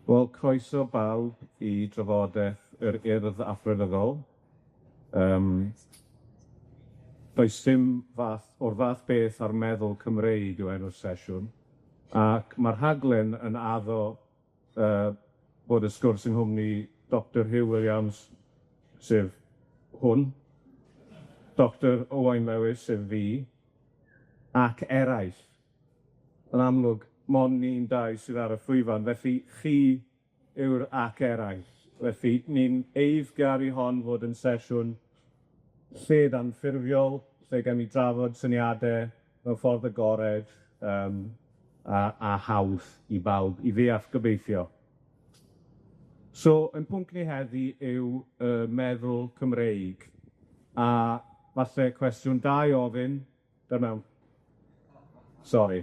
Wel, croeso bawb i drafodaeth yr Urdd Athronyddol. Yym does dim fath o'r fath beth ar meddwl Cymreig yw enw'r sesiwn, ac ma'r rhaglen yn addo yy bod y sgwrs yng nghwmni Doctor Huw Williams, sef hwn, Doctor Owain Lewis, sef fi, ac eraill. Yn amlwg, mond ni'n dau sydd ar y llwyfan, felly chi yw'r ac eraill. Felly ni'n eiddgar i hon fod yn sesiwn lled anffurfiol, lle gawn ni drafod syniade mewn ffordd agored, yym a a hawdd i bawb i ddeall gobeithio. So, 'yn pwnc ni heddi yw y meddwl Cymreig, a falle cwestiwn da i ofyn, dyma sori,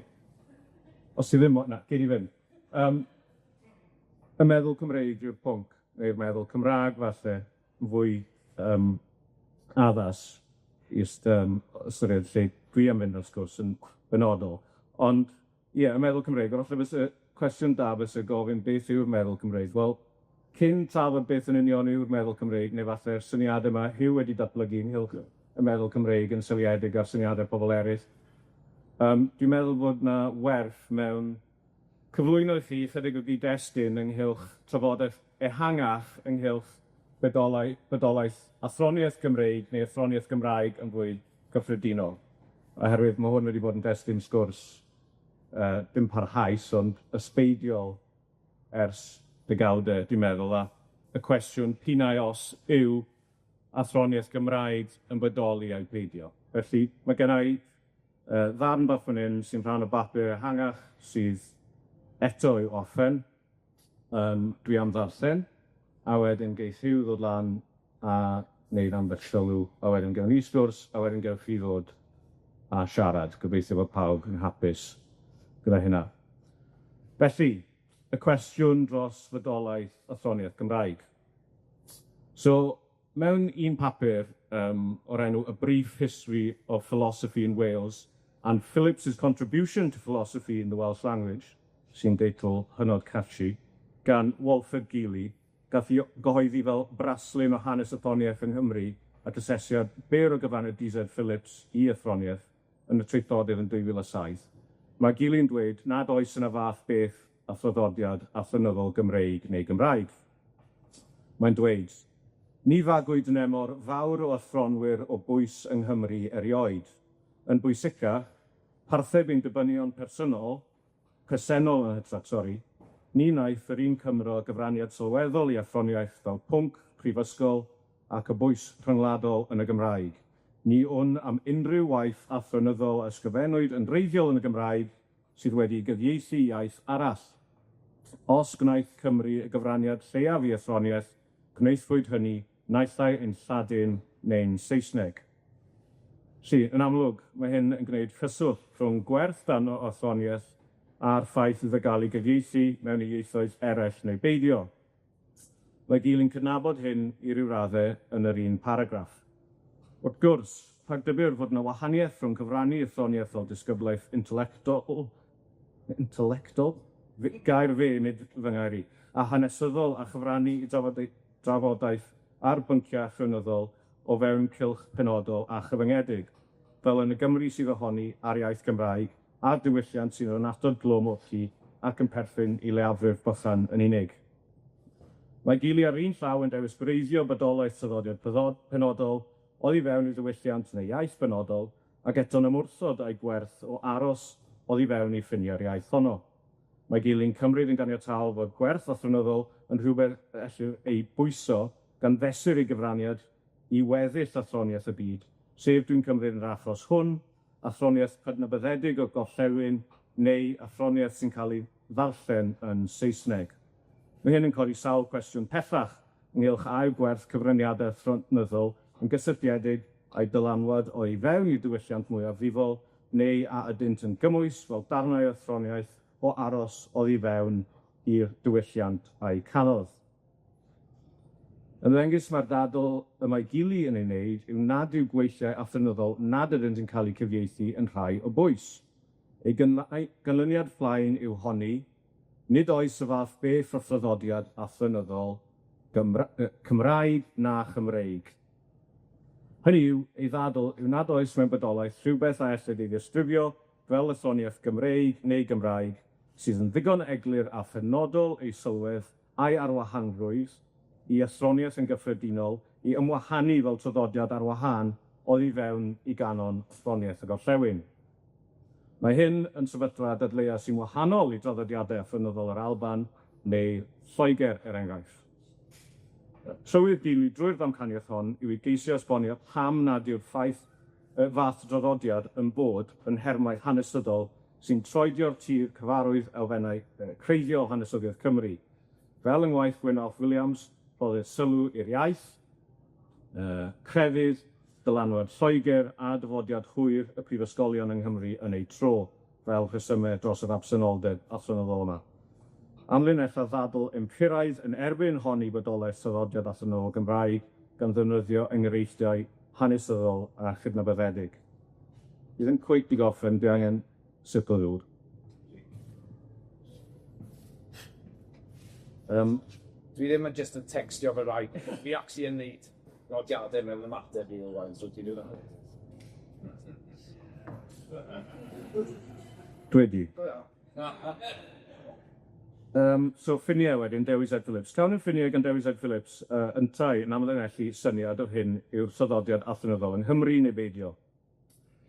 os ti ddim o- na, gei di fynd. Yym y meddwl Cymreig yw'r pwnc, neu'r meddwl Cymra'g falle, yn fwy yym addas i yym ystyried lle dwi am fynd wrth gwrs yn benodol, ond ie, y meddwl Cymreig, ond falle fysa cwestiwn da fysa gofyn beth yw'r meddwl Cymreig? Wel, cyn trafod beth yn union yw'r meddwl Cymreig, neu falle'r syniade 'ma Huw wedi datblygu ynghylch y meddwl Cymreig yn seiliedig ar syniade pobol eryll, yym dwi'n meddwl bod 'na werth mewn cyflwyno i chi chydig o gyd-destun ynghylch trafodaeth ehangach ynghylch bedolau- bodolaeth athroniaeth Gymreig neu athroniaeth Gymraeg yn fwy gyffredinol, oherwydd ma' hwn wedi bod yn destun sgwrs yy dim parhaus, ond ysbeidiol ers degawde, dwi'n meddwl, a y cwestiwn pinnau os yw athroniaeth Gymraeg yn bodoli ai peidio. Felly, ma' genna i yy ddarn bach fan 'yn sy'n rhan o bapur ehangach sydd eto i'w orffen, yym dwi am ddarllen, a wedyn geith Huw ddod lan a neud ambell sylw, a wedyn gewn ni sgwrs, a wedyn gewch chi ddod a siarad. Gobeithio bod pawb yn hapus gyda hynna. Felly, y cwestiwn dros fodolaeth athroniaeth Gymraeg. So, mewn un papur yym o'r enw A Brief History of Philosophy in Wales and Phillips's Contribution to Philosophy in the Welsh Language, sy'n deitl hynod catchy, gan Walford Gilly, gath 'i gyhoeddi fel braslun o hanes athroniaeth yng Nghymru ac asesiad byr o gyfraniad D Z Phillips i athroniaeth yn y traethodydd yn 2007. Mae Gilly'n dweud nad oes yna fath beth a thraddodiad athronyddol Gymreig neu Gymraeg. Mae'n dweud, ni fagwyd nemor fawr o athronwyr o bwys yng Nghymru erioed. Yn bwysicach, parthed ein dibynion personol, presennol yn hytrach, sori, ni wnaeth yr un Cymro gyfraniad sylweddol i athroniaeth fel pwnc, prifysgol ac o bwys rhyngwladol yn y Gymraeg. Ni wn am unrhyw waith athronyddol a ysgrifennwyd yn wreiddiol yn y Gymraeg sydd wedi gyfieithu i iaith arall. Os gwnaeth Cymru y gyfraniad lleiaf i athroniaeth, gwnaethpwyd hynny naill ai yn Lladin neu'n Saesneg. Felly, yn amlwg, mae hyn yn gwneud cyswllt rhwng gwerth dan o athroniaeth a'r ffaith iddo gael ei gyfieithu mewn i ieithoedd eraill neu beidio. Mae Gil yn cydnabod hyn i ryw radde yn yr un paragraff. Wrth gwrs, rhagdybir fod 'na wahaniaeth rhwng cyfrannu athroniaeth fel disgyblaeth intellectol, intellectol? Gair fi, nid fy ngair i, a hanesyddol a chyfrannu i drafodaeth ar bynciau athronyddol o fewn cylch penodol a chyfyngedig, fel yn y Gymru sydd ohoni a'r iaith Gymraeg a'r diwylliant sydd yn atod glwm wrthi ac yn perthyn i leiafrif bychan yn unig. Mae Gili ar un llaw yn dewis gwreiddio bodolaeth traddodiad penodol oddi fewn i ddiwylliant neu iaith benodol, ac eto'n ymwrthod â'i gwerth o aros oddi fewn i ffiniau'r iaith honno. Mae Gili'n cymryd yn ganiataol fod gwerth athronyddol yn rhywbeth ellir ei bwyso gan fesur ei gyfraniad i weddill athroniaeth y byd, sef dwi'n cymryd yn yr achos hwn, athroniaeth cydnabyddedig o'r gorllewin neu athroniaeth sy'n cael ei ddarllen yn Saesneg. Mae hyn yn codi sawl cwestiwn pellach ynghylch a yw gwerth cyfraniade athronyddol yn gysylltiedig â'i dylanwad o'i fewn i'r diwylliant mwyafrifol neu a ydynt yn gymwys fel darnau o athroniaeth o aros oddi fewn i'r diwylliant a'i canodd. Ymddengys mai'r ddadl y mae Gili yn ei wneud yw nad yw gweithiau athronyddol nad ydynt yn cael eu cyfieithu yn rhai o bwys. Ei ei ganlyniad plaen yw honni Nid oes y fath beth o thraddodiad athronyddol Cymraeg na Chymreig. Hynny yw, ei ddadl yw nad oes mewn bodolaeth rhywbeth a ellid ei ddisgrifio fel athroniaeth Gymreig neu Gymraeg sydd yn ddigon eglur a phenodol ei sylwedd a'i arwahanrwydd i athroniaeth yn gyffredinol i ymwahanu fel traddodiad ar wahân oddi fewn i ganon athroniaeth y Gorllewin. Mae hyn yn sefyllfa dadleua sy'n wahanol i draddodiade athronyddol yr Alban neu Lloegr, er enghraifft. Trywydd Dewey drwy'r ddamcaniaeth hon yw i geisio esbonio pam nad yw'r ffaith y fath draddodiad yn bod yn nhermau hanesyddol sy'n troedio'r tir cyfarwydd elfennau creiddiol hanesyddiaeth Cymru. Fel yng ngwaith Gwyn Alf Williams, rhoddir sylw i'r iaith, crefydd, dylanwad Lloegr a dyfodiad hwyr y prifysgolion yng Nghymru yn eu tro, fel rhesyme dros yr absenoldeb athronyddol yma. Amlinella ddadl empiraidd yn erbyn honni bodolaeth traddodiad athronyddol Gymraeg gan ddefnyddio enghreifftiau hanesyddol a chydnabyddedig. Dwi ddim cweit 'di gorffen, dwi angen sip o ddŵr. Dwi ddim yn jyst yn tecstio fy wraig, fi actually yn neud nodiade mewn ymateb i Owain, so ti'n Dwi 'di. So ffinie wedyn, Dewi Z Phillips. Cawn ein ffinie gan Dewi Z Phillips yntau yn amlinellu syniad o'r hyn yw'r traddodiad athronyddol yng Nghymru neu beidio.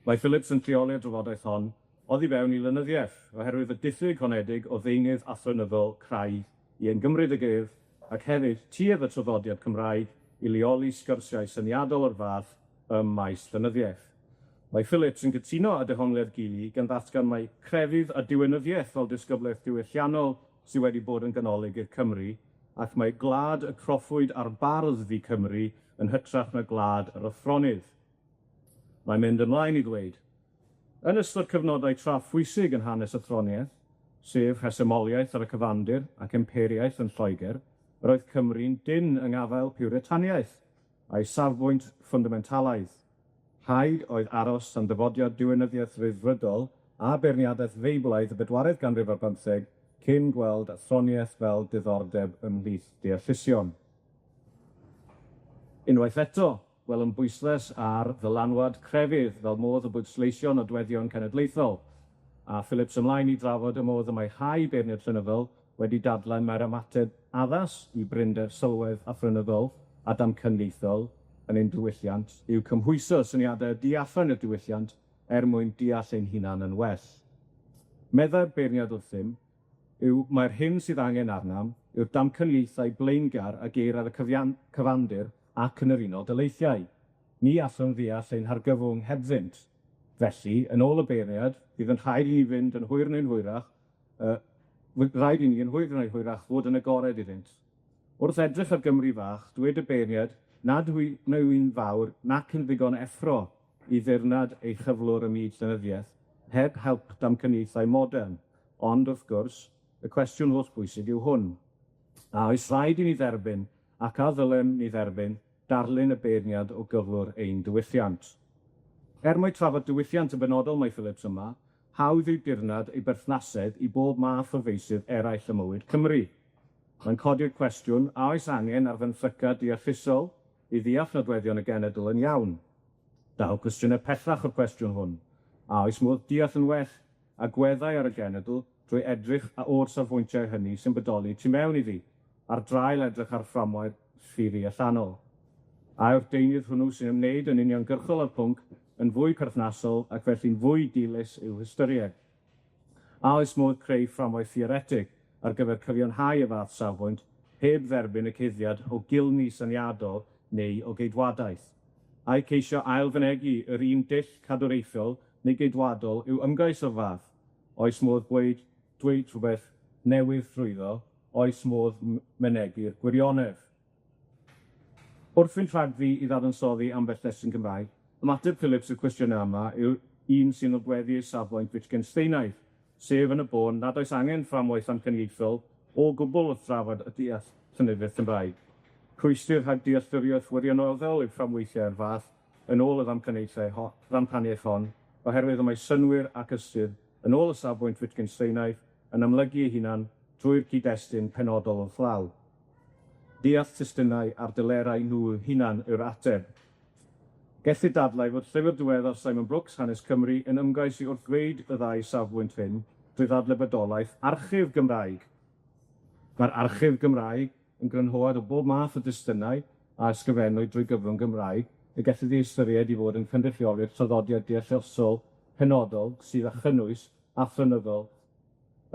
Mae Phillips yn lleoli'r drafodaeth hon oddi fewn i lenyddiaeth, oherwydd y diffyg honedig o ddeunydd athronyddol craidd i ymgymryd ag ef, ac hefyd tuedd y traddodiad Cymraeg i leoli sgyrsiau syniadol o'r fath ym maes llenyddiaeth. Mae Phillips yn cytuno â dehongliad Gili gan ddatgan mai crefydd a diwinyddiaeth fel disgyblaeth diwylliannol sydd wedi bod yn ganolig i'r Cymru, ac mae gwlad y proffwyd a'r bardd fu Cymru yn hytrach na gwlad yr athronydd. Mae'n mynd ymlaen i ddweud, yn ystod cyfnodau tra phwysig yn hanes athroniaeth, sef rhesymoliaeth ar y cyfandir ac imperiaeth yn Lloegr, yr oedd Cymru'n dynn yng ngafael Piwritaniaeth a'i safbwynt ffwndamentalaidd. Rhaid oedd aros am dyfodiad diwinyddiaeth ryddfrydol a beirniadaeth Feiblaidd y bedwaredd ganrif ar bymtheg cyn gweld athroniaeth fel diddordeb ymhlith deallusion. Unwaith eto, gwelwn bwyslais ar ddylanwad crefydd fel modd o bwysleisio nodweddion cenedlaethol, a Phillips ymlaen i drafod y modd y mae rhai beirniaid llenyddol wedi dadlau mai'r ymateb addas i brinder sylwedd athronyddol a damcaniaethol yn ein diwylliant yw cymhwyso syniadau diallan i'r diwylliant er mwyn deall ein hunan yn well. Meddai'r beirniad wrthym yw mae'r hyn sydd angen arnam yw'r damcaniaethau blaengar a geir ar y cyfandir ac yn yr Unol Daleithiau. Ni allwn ddeall ein hargyfwng hebddynt. Felly, yn ôl y beirniad, bydd yn rhaid i ni fynd yn hwyr neu'n hwyrach, rhaid i ni yn hwyr neu hwyrach fod yn agored iddynt. Wrth edrych ar Gymru fach, dwed y beirniad nad yw'n fawr nac yn ddigon effro i ddirnad ei chyflwr ym myd llenyddiaeth, heb help damcaniaethau modern, ond wrth gwrs, y cwestiwn hollbwysig yw hwn. A oes rhaid i ni dderbyn, ac a ddylem ni dderbyn, darlun y beirniad o gyflwr ein diwylliant. Er mai trafod diwylliant yn benodol mae Phillips yma, hawdd yw dirnad ei berthnasedd i bob math o feysydd eraill ym mywyd Cymru. Mae'n codi'r cwestiwn, a oes angen ar fenthyca deallusol i ddeall nodweddion y genedl yn iawn? Daw cwestiynau pellach o'r cwestiwn hwn. A oes modd deall yn well agweddau ar y genedl drwy edrych a o'r safbwyntiau hynny sy'n bodoli tu mewn iddi, ar draul edrych ar fframwaith theori allanol? A yw'r deunydd hwnnw sy'n ymwneud yn uniongyrchol â'r pwnc yn fwy perthnasol ac felly'n fwy dilys i'w hystyried? A oes modd creu fframwaith theoretig ar gyfer cyfiawnhau y fath safbwynt heb dderbyn y cuddiad o gilni syniadol neu o geidwadaeth? Ai ceisio ailfynegi yr un dull cadwraethol neu geidwadol yw ymgais o'r fath? Oes modd dweud rhywbeth newydd trwyddo? Oes modd mynegi'r gwirionedd? Wrth fynd rhagddi i ddadansoddi ambell destun Cymraeg, ymateb Phillips i'r cwestiynau yma yw un sy'n nodweddu ei safbwynt Wittgensteinaidd, sef yn y bôn nad oes angen fframwaith amcaniaethol o gwbl wrth drafod y deall llenyddiaeth Cymraeg. Rhwystr rhag dealltwriaeth wirioneddol yw fframweithiau o'r fath yn ôl y ddamcaniaeth hon, oherwydd y mae synnwyr ac ystyr yn ôl y safbwynt Wittgensteinaidd yn amlygu ei hunan trwy'r cyd-destun penodol wrth law. Deall testunau ar delerau nhw hunan yw'r ateb. Gellir dadlau fod llyfr diweddar Simon Brooks, Hanes Cymru, yn ymgais i wrthddweud y ddau safbwynt hyn drwy ddadle bodolaeth archif Gymraeg. Mae'r archif Gymraeg yn grynhoad o bob math o destunau a ysgrifennwyd drwy gyfrwng Gymraeg, y gellid ei ystyried i fod yn cynrychioli'r traddodiad deallusol penodol sydd â chynnwys athronyddol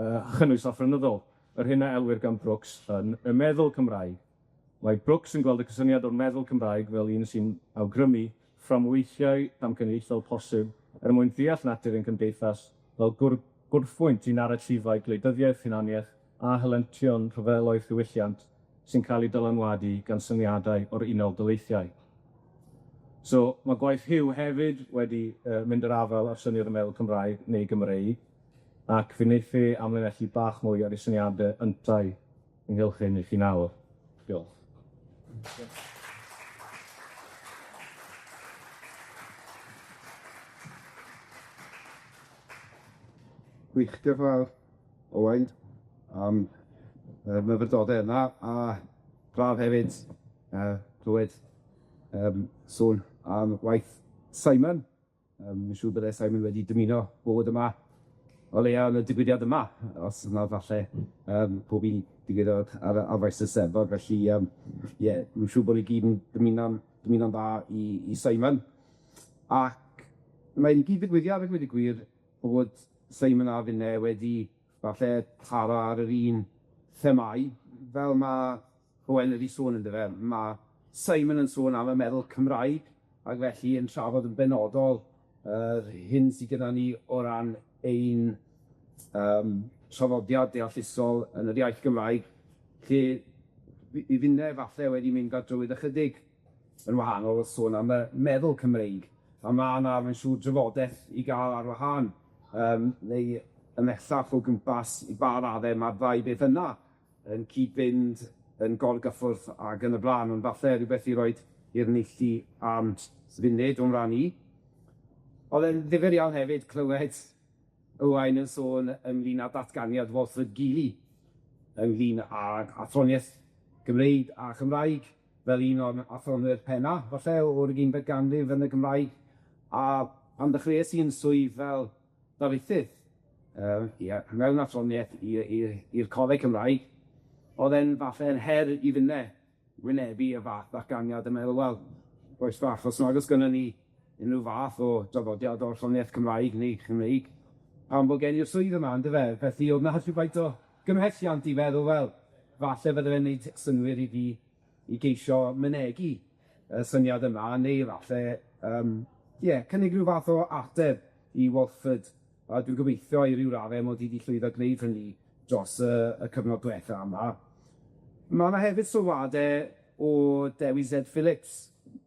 yy chynnwys athronyddol, yr hyn a elwir gan Brooks yn y meddwl Cymraeg. Mae Brooks yn gweld y cysyniad o'r meddwl Cymraeg fel un sy'n awgrymu fframweithiau damcaniaethol posib er mwyn deall natur ein cymdeithas fel gwr- gwrthbwynt i naratifau gwleidyddiaeth, hunaniaeth a helyntion rhyfeloedd diwylliant sy'n cael eu dylanwadu gan syniadau o'r Unol Daleithiau. So, ma' gwaith Huw hefyd wedi yy mynd i'r afel â'r syniad o meddwl Cymraeg neu Gymreig, ac fe wneith e amlinellu bach mwy ar ei syniade yntau ynghylch hyn i chi nawr. Diolch. Gwych, diolch yn fawr, Owain, am y myfyrdode yna, a braf hefyd yy clywed yym sôn am waith Simon. Yym, fi'n siŵr bydde Simon wedi dymuno bod yma o leia yn y digwyddiad yma, os na falle yym pob un digwyddiad ar y ar faes y Steddfod, felly yym ie, dwi'n siŵr bod ni gyd yn dymuno'n dymuno'n dda i i Simon. Ac mae'n gyd-ddigwyddiad a gweud y gwir bod Simon a finne wedi falle taro ar yr un themâu, fel ma' Owen wedi sôn yndyfe, ma' Simon yn sôn am y meddwl Cymraeg, ac felly yn trafod yn benodol yr hyn sy gyda ni o ran ein yym traddodiad deallusol yn yr iaith Gymraeg, lle i finne falle wedi mynd ar drywydd ychydig yn wahanol wrth sôn am y meddwl Cymreig, a ma' 'na, mae'n siŵr, drafodeth i ga'l ar wahân, yym neu ymhellach o gwmpas i ba radde ma'r ddau beth yna yn cyd-fynd, yn gorgyffwrdd ag yn y bla'n, ond falle rywbeth i roid i'r neilltu am funud o'n rhan i. O'dd e'n ddifyr iawn hefyd clywed Owain yn sôn ynglŷn â datganiad Walford Gilly ynglŷn ag athroniaeth Gymreig a Chymraeg fel un o'n athronwyr penna, falle, o'r ugeinfed ganrif yn y Gymraeg, a pan ddechreues i'n swydd fel darlithydd, yy ia, mewn athroniaeth i i i'r Coleg Cymraeg, o'dd e'n falle yn her i finne wynebu y fath ddatganiad a meddwl, wel, bois bach, os nag o's gynnon ni unryw fath o draddodiad o'r athroniaeth Cymraeg neu Chymreig, pam bod gen i'r swydd yma, yndyfe? Felly o'dd 'na rhywfaint o gymhelliant i feddwl, wel, falle fydde fe'n neud synnwyr i fi i geisio mynegi y syniad yma, neu falle yym ie, cynnig ryw fath o ateb i Walford, a dwi'n gobeithio i ryw radde mod i 'di llwyddo gwneud hynny dros y y cyfnod dwetha yma. Ma' 'na hefyd sylwade o Dewi Z Phillips,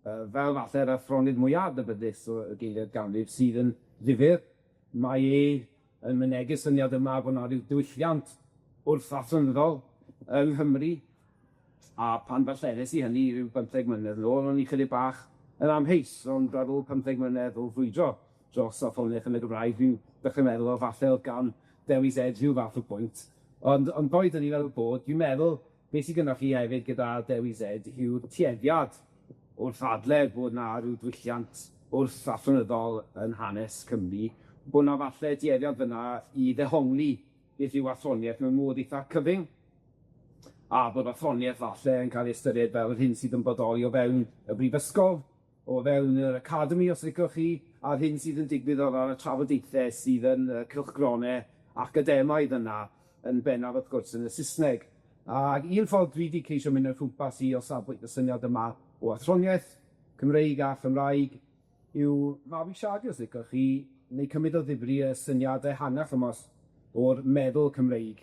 yy fel falle'r athronydd mwya adnabyddus o y geiriad ganrif sydd yn ddifyr. Mae e yn mynegi'r syniad yma bo' 'na ryw diwylliant wrth-athronyddol yng Nghymru, a pan ddarllenes i hynny ryw bymtheg mlynedd yn ôl, o'n i chydig bach yn amheus, ond ar ôl pymtheg mlynedd o frwydro dros athroniaeth yn y Gymraeg, dwi'n dechre meddwl o falle o'dd gan Dewi Zed rhyw fath o bwynt, ond ond boed hynny fel bod, dwi'n meddwl beth sy gynnoch chi hefyd gyda Dewi Zed yw'r tueddiad wrth adle bod 'na ryw ddiwylliant wrth athronyddol yn hanes Cymru, bo' 'na falle dueddiad fynna i ddehongli beth yw athroniaeth mewn modd eitha cyfyng, a bod athroniaeth falle yn ca'l ei ystyried fel yr hyn sydd yn bodoli o fewn y brifysgol, o fewn yr academi, os licwch chi, a'r hyn sydd yn digwydd o ran y trafodaethe sydd yn y cylchgrone academaidd yna, yn bennaf wrth gwrs yn y Sysneg. Ag un ffordd dwi 'di ceisio mynd o'i chwmpas i o safbwynt y syniad yma o athroniaeth Cymreig a Chymraeg yw mabwysiadu, os licwch chi, neu cymryd o ddifri y syniad ehangach yma o'r meddwl Cymreig.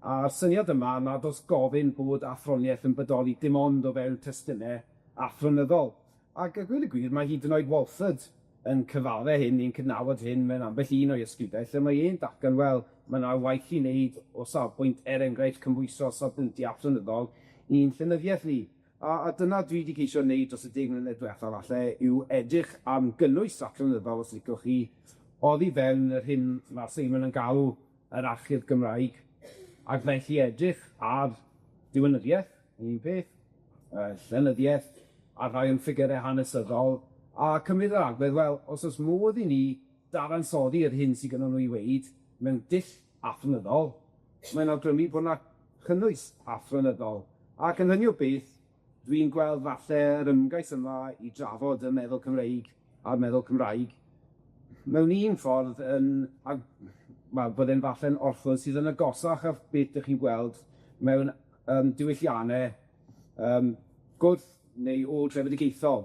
A'r syniad yma nad o's gofyn bod athroniaeth yn bodoli dim ond o fewn testune athronyddol. Ac a gweud y gwir, mae hyd yn oed Walford yn cyfadde hyn, ni'n cydnabod hyn mewn ambell un o'i ysgrifau, lle mae e'n datgan, wel, ma' 'na waith i wneud o safbwynt, er enghraifft, cymhwyso safbwyntia athronyddol i'n llenyddiaeth ni. A a dyna dwi 'di ceisio wneud dros y deg mlynedd dwetha falle, yw edrych am gynnwys athronyddol, os licwch chi, oddi fewn yr hyn ma' Seimon yn galw yr archif Gymraeg. Ac felly edrych ar diwinyddiaeth, un peth, yy llenyddieth, a rhai o'n ffigyre hanesyddol, a cymryd yr agwedd, wel, os o's modd i ni dadansoddi yr hyn sy gynnon nw i weud mewn dull athronyddol, mae'n awgrymu bo' 'na cynnwys athronyddol, ac yn hynny o beth, dwi'n gweld falle yr ymgais yma i drafod y meddwl Cymreig a'r meddwl Cymraeg mewn un ffordd yn ag- wel, bod e'n falle'n orchwyl sydd yn agosach at beth 'dych chi'n gweld mewn yym diwyllianne yym gwrth neu ôl-drefedigaethol,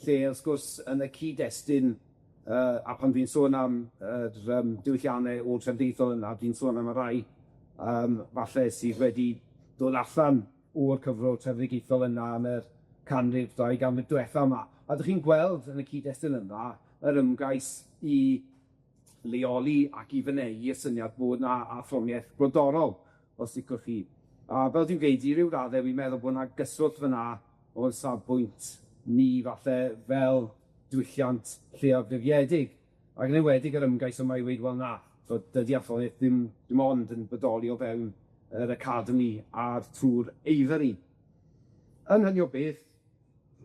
lle wrth gwrs yn y cyd-destun yy a pan dwi'n sôn am yr yym diwyllianne ôl-trefedigaethol yna, dwi'n sôn am y rai yym falle sydd wedi dod allan o'r cyfrol trefedigaethol yna yn yr canrif, ddau ganrif dwetha 'ma. A 'dych chi'n gweld yn y cyd-destun yna yr ymgais i leoli ac i fynegi y syniad bod 'na athroniaeth brodorol, os licwch chi. A fel dwi'n gweud, i ryw radde fi'n meddwl bo' 'na gyswllt fyn 'na o'n safbwynt ni falle fel diwylliant lleiafrifiedig, ac yn enwedig yr ymgais yma i weud, wel na, so dydi athroniaeth ddim dim ond yn bodoli o fewn yr academi a'r tŵr Avery. Yn hynny o beth,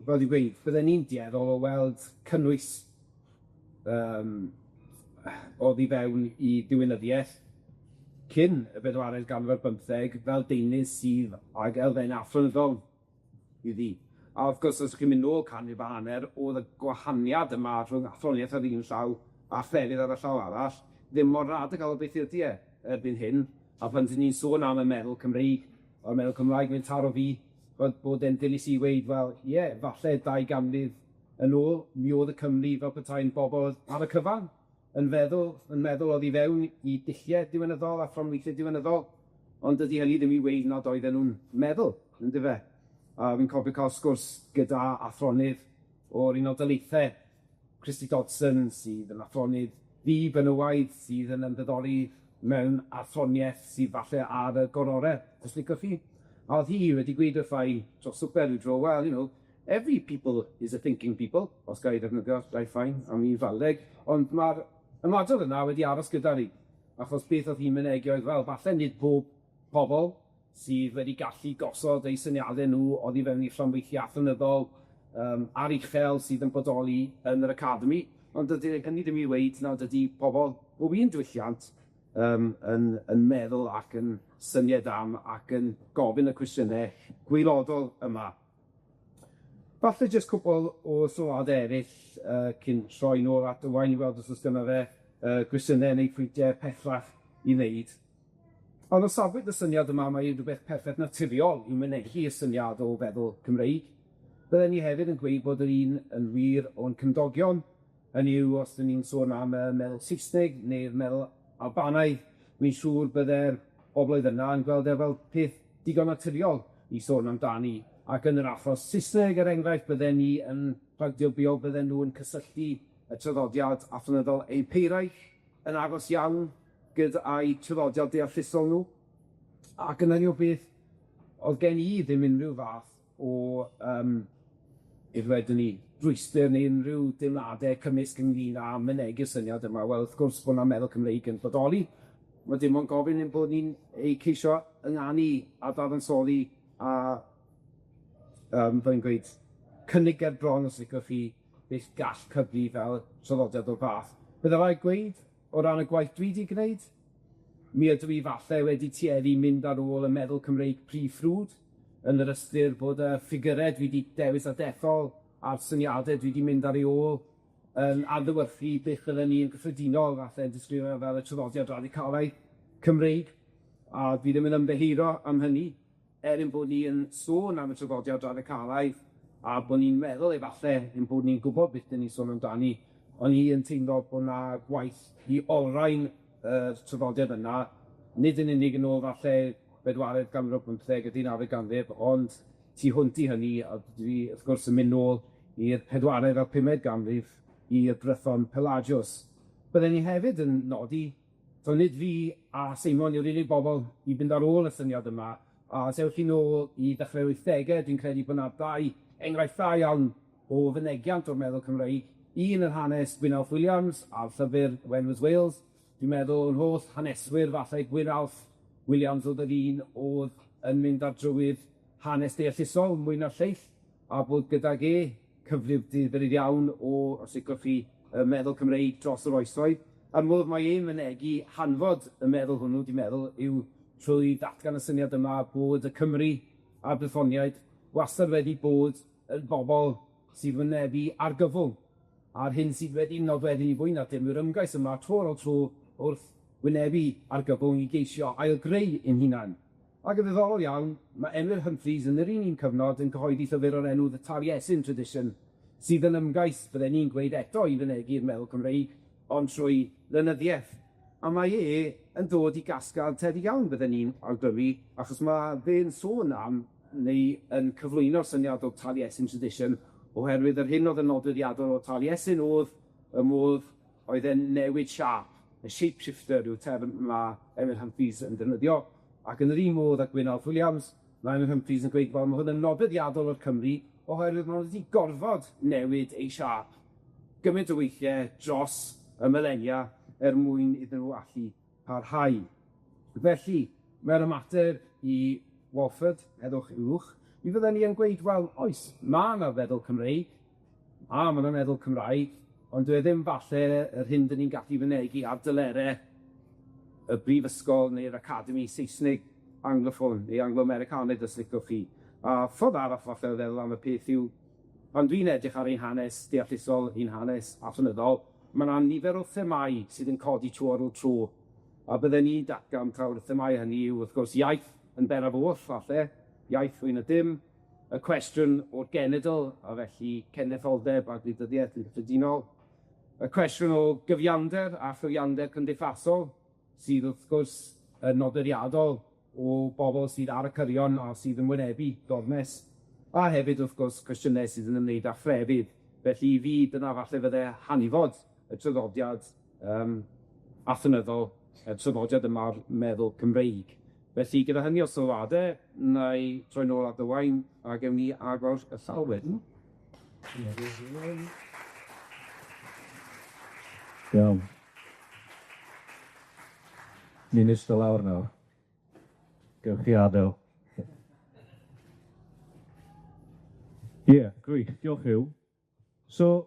fel dwi'n gweud, bydden ni'n dueddol o weld cynnwys yym oddi fewn i diwinyddiaeth cyn y bedwaredd ganrif ar bymtheg fel deunydd sydd ag elfen athronyddol iddi. A wrth gwrs, os chi'n mynd nôl canrif a hanner, o'dd y gwahaniad yma rhwng athroniaeth ar un llaw a chrefydd ar y llaw arall ddim mor radical o beth ydi e erbyn hyn. A pan 'dyn ni'n sôn am y meddwl Cymreig a'r meddwl Cymraeg, mae'n taro fi bod bod e'n dilys i weud, wel, ie, falle 200 yn ôl, mi o'dd y Cymry fel petai'n bobol ar y cyfan yn feddwl yn meddwl oddi fewn i dullie diwinyddol a fframweithie diwinyddol, ond dydi hynny ddim i weud nad oedden nw'n meddwl, yndyfe? A fi'n cofio ca'l sgwrs gyda athronydd o'r Unol Daleithe, Christy Dodson, sydd yn athronydd ddu benywaidd, sydd yn ymddiddori mewn athroniaeth sydd falle ar y gorore, os licwch chi. A o'dd hi wedi gweud wrtha i dros swper ryw dro, well, you know, every people is a thinking people, os ga i ddefnyddio gair fine am 'i Faldeg, ond ma'r ymadrodd yna wedi aros gyda fi, achos beth o'dd hi'n mynegi oedd, wel, falle nid pob pobol sydd wedi gallu gosod eu syniade nhw oddi fewn i fframweithie athronyddol yym aruchel sydd yn bodoli yn yr academi, ond dydy hynny ddim i weud nad ydi pobol bob un diwylliant yym yn yn meddwl ac yn syniad am ac yn gofyn y cwestiyne gwaelodol yma. Falle jyst cwpwl o sylwade eryll yy cyn troi nôl at Owain i weld os o's gynno fe yy gwestiyne neu pwyntie pellach i wneud. Ond o safbwynt y syniad yma, mae rwbeth perffeth naturiol i mynegi y syniad o feddwl Cymreig. Bydden ni hefyd yn gweud bod yr un yn wir o'n cymdogion, hynny yw, os 'dyn ni'n sôn am y meddwl Saesneg neu'r meddwl Albanaidd, wi'n siŵr bydde'r bobloedd yna yn gweld e fel peth digon naturiol i sôn amdani. Ac yn yr achos Saesneg, er enghraifft, bydden ni yn rhagdybio bydden nhw yn cysylltu y traddodiad athronyddol Ewropeaidd yn agos iawn gyda'i traddodiad deallusol nhw. Ac yn hynny o beth, o'dd gen i ddim unrhyw fath o yym beth wedwn ni, rhwystyr neu unrhyw deimlade cymysg ynglŷn â mynegi'r syniad yma. Wel, wrth gwrs bo' 'na meddwl Cymreig yn bodoli, ma' dim ond gofyn ein bod ni'n ei ceisio ynganu a dadansoddi a yym fel i'n gweud, cynnig ger bron os licwch chi beth gall cyfri fel traddodiad o'r fath. Bydde raid gweud, o ran y gwaith dwi 'di gneud, mi ydw i falle wedi tueddu mynd ar ôl y meddwl Cymreig prif ffrwd, yn yr ystyr bod y ffigyre dwi 'di dewis a dethol a'r syniade dwi 'di mynd ar eu ôl yn adlewyrchu beth fydden ni yn gyffredinol falle yn disgrifio fel y traddodiad radicalaidd Cymreig, a dwi ddim yn ymddiheuro am hynny, er ein bod ni yn sôn am y traddodiad radicalaidd a bo' ni'n meddwl efalle ein bod ni'n gwbod beth 'dan ni'n sôn amdani, o'n i yn teimlo bo' 'na gwaith i olrhain y traddodiad yna, nid yn unig yn ôl falle bedwaredd ganrif ar bymtheg a deunawfed ganrif, ond tu hwnt i hynny, a dwi wrth gwrs yn mynd nôl i'r pedwaredd a'r pumed ganrif i'r Brython Pelagius. Bydden ni hefyd yn nodi, so nid fi a Seimon yw'r unig bobol i fynd ar ôl y syniad yma, a os ewch chi nôl i ddechrau'r wythdege, dwi'n credu bo' 'na ddau enghraifft dda iawn o fynegiant o'r meddwl Cymreig, un yn hanes Gwynalf Williams a'r llyfr When Was Wales, dwi'n meddwl yn holl haneswyr falle Gwynalf Williams o'dd yr un o'dd yn mynd ar drywydd hanes deallusol mwy na'r lleill, a bod gydag e cyfrif difyr iawn o, os licwch chi, y meddwl Cymreig dros yr oesoedd, a'r modd mae e'n mynegi hanfod y meddwl hwnnw, dwi'n meddwl, yw trwy ddatgan y syniad yma bod y Cymry a'r Brythoniaid wastad wedi bod yn bobol sydd wynebu argyfwng, a'r hyn sydd wedi nodweddu fwy na dim yw'r ymgais yma tro ar ôl tro wrth wynebu argyfwng i geisio ail-greu ein hunan. Ac yn ddiddorol iawn, ma' Emyr Humphreys yn yr un un cyfnod yn cyhoeddi llyfr o'r enw The Taliesin Tradition, sydd yn ymgais, bydden i'n gweud eto, i fynegi'r meddwl Cymreig, ond trwy lenyddiaeth. A mae e yn dod i gasgliad tebyg iawn, bydden i'n awgrymu, achos ma' fe'n sôn am, neu yn cyflwyno'r syniad o Taliesin Tradition, oherwydd yr hyn o'dd yn nodweddiadol o Taliesin o'dd y modd oedd e'n newid siâp, y shapeshifter yw'r term ma' Emyr Humphreys yn defnyddio, ac yn yr un modd â Gwyn Alf Williams, ma' Emyr Humphreys yn gweud, wel, ma' hwn yn nodweddiadol o'r Cymry, oherwydd ma' nw wedi gorfod newid eu siâp gymaint o weithie dros y milenia er mwyn iddyn nw allu parhau. Felly, mae'r ymateb i Walford, heddwch uwch, mi fydden ni yn gweud, wel, oes, ma' 'na feddwl Cymreig, a ma' 'na meddwl Cymraeg, ond dyw e ddim falle yr hyn 'dyn ni'n gallu fynegi ar dylere y brifysgol neu'r academi Saesnig Anglophone neu Anglo-Americanaidd os licwch chi. A ffordd arall falle o feddwl am y peth yw, pan dwi'n edrych ar ein hanes deallusol, ein hanes athronyddol, ma' 'na nifer o themâu sydd yn codi tro ar ôl tro, a bydden i'n datgan taw'r themâu hynny yw, wrth gwrs, iaith yn bennaf oll falle, iaith fwy na dim, y cwestiwn o'r genedl, a felly cenedlaetholdeb a gwleidyddiaeth yn gyffredinol, y cwestiwn o gyfiawnder a chyfiawnder cymdeithasol, sydd wrth gwrs yn nodweddiadol o bobol sydd ar y cyrion a sydd yn wynebu gormes, a hefyd wrth gwrs cwestiyne sydd yn ymwneud â chrefydd. Felly i fi dyna falle fydde hanfod y traddodiad yym athronyddol, y traddodiad yma o'r meddwl Cymreig. Felly gyda hynny o sylwade, wna i troi nôl at Owain a gewn ni agor y llaw wedyn. Iawn. Ni'n iste lawr nawr. Gewch chi adel. Ie, gwych, diolch Huw. So,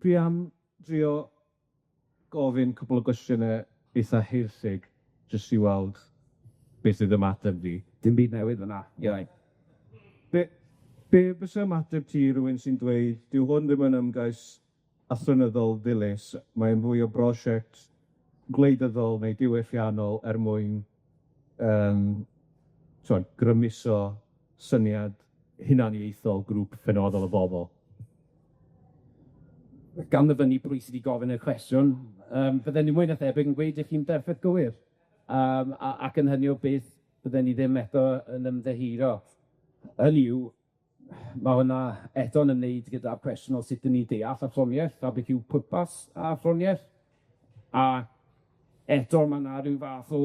dwi am drio gofyn cwpwl o gwestiyne eitha haerllug, jyst i weld beth sydd ymateb di. Dim byd newydd fyna. Iawn. Be be bysa ymateb ti i rywun sy'n dweud dyw hwn ddim yn ymgais athronyddol ddilys, mae'n fwy o brosiect gwleidyddol neu diwylliannol er mwyn yym t'wod grymuso syniad hunaniaethol grŵp penodol o bobol? Gan ddyfynnu pwy sy 'di gofyn y cwestiwn, yym fydden ni mwy na thebyg yn gweud 'ych chi'n berffeth gywir, yym a ac yn hynny o beth bydden ni ddim eto yn ymddiheuro. Hynny yw, ma' hwnna eto'n ymwneud gyda'r cwestiwn o sut 'dyn ni'n deall athroniaeth a beth yw pwrpas athroniaeth, a eto ma' 'na ryw fath o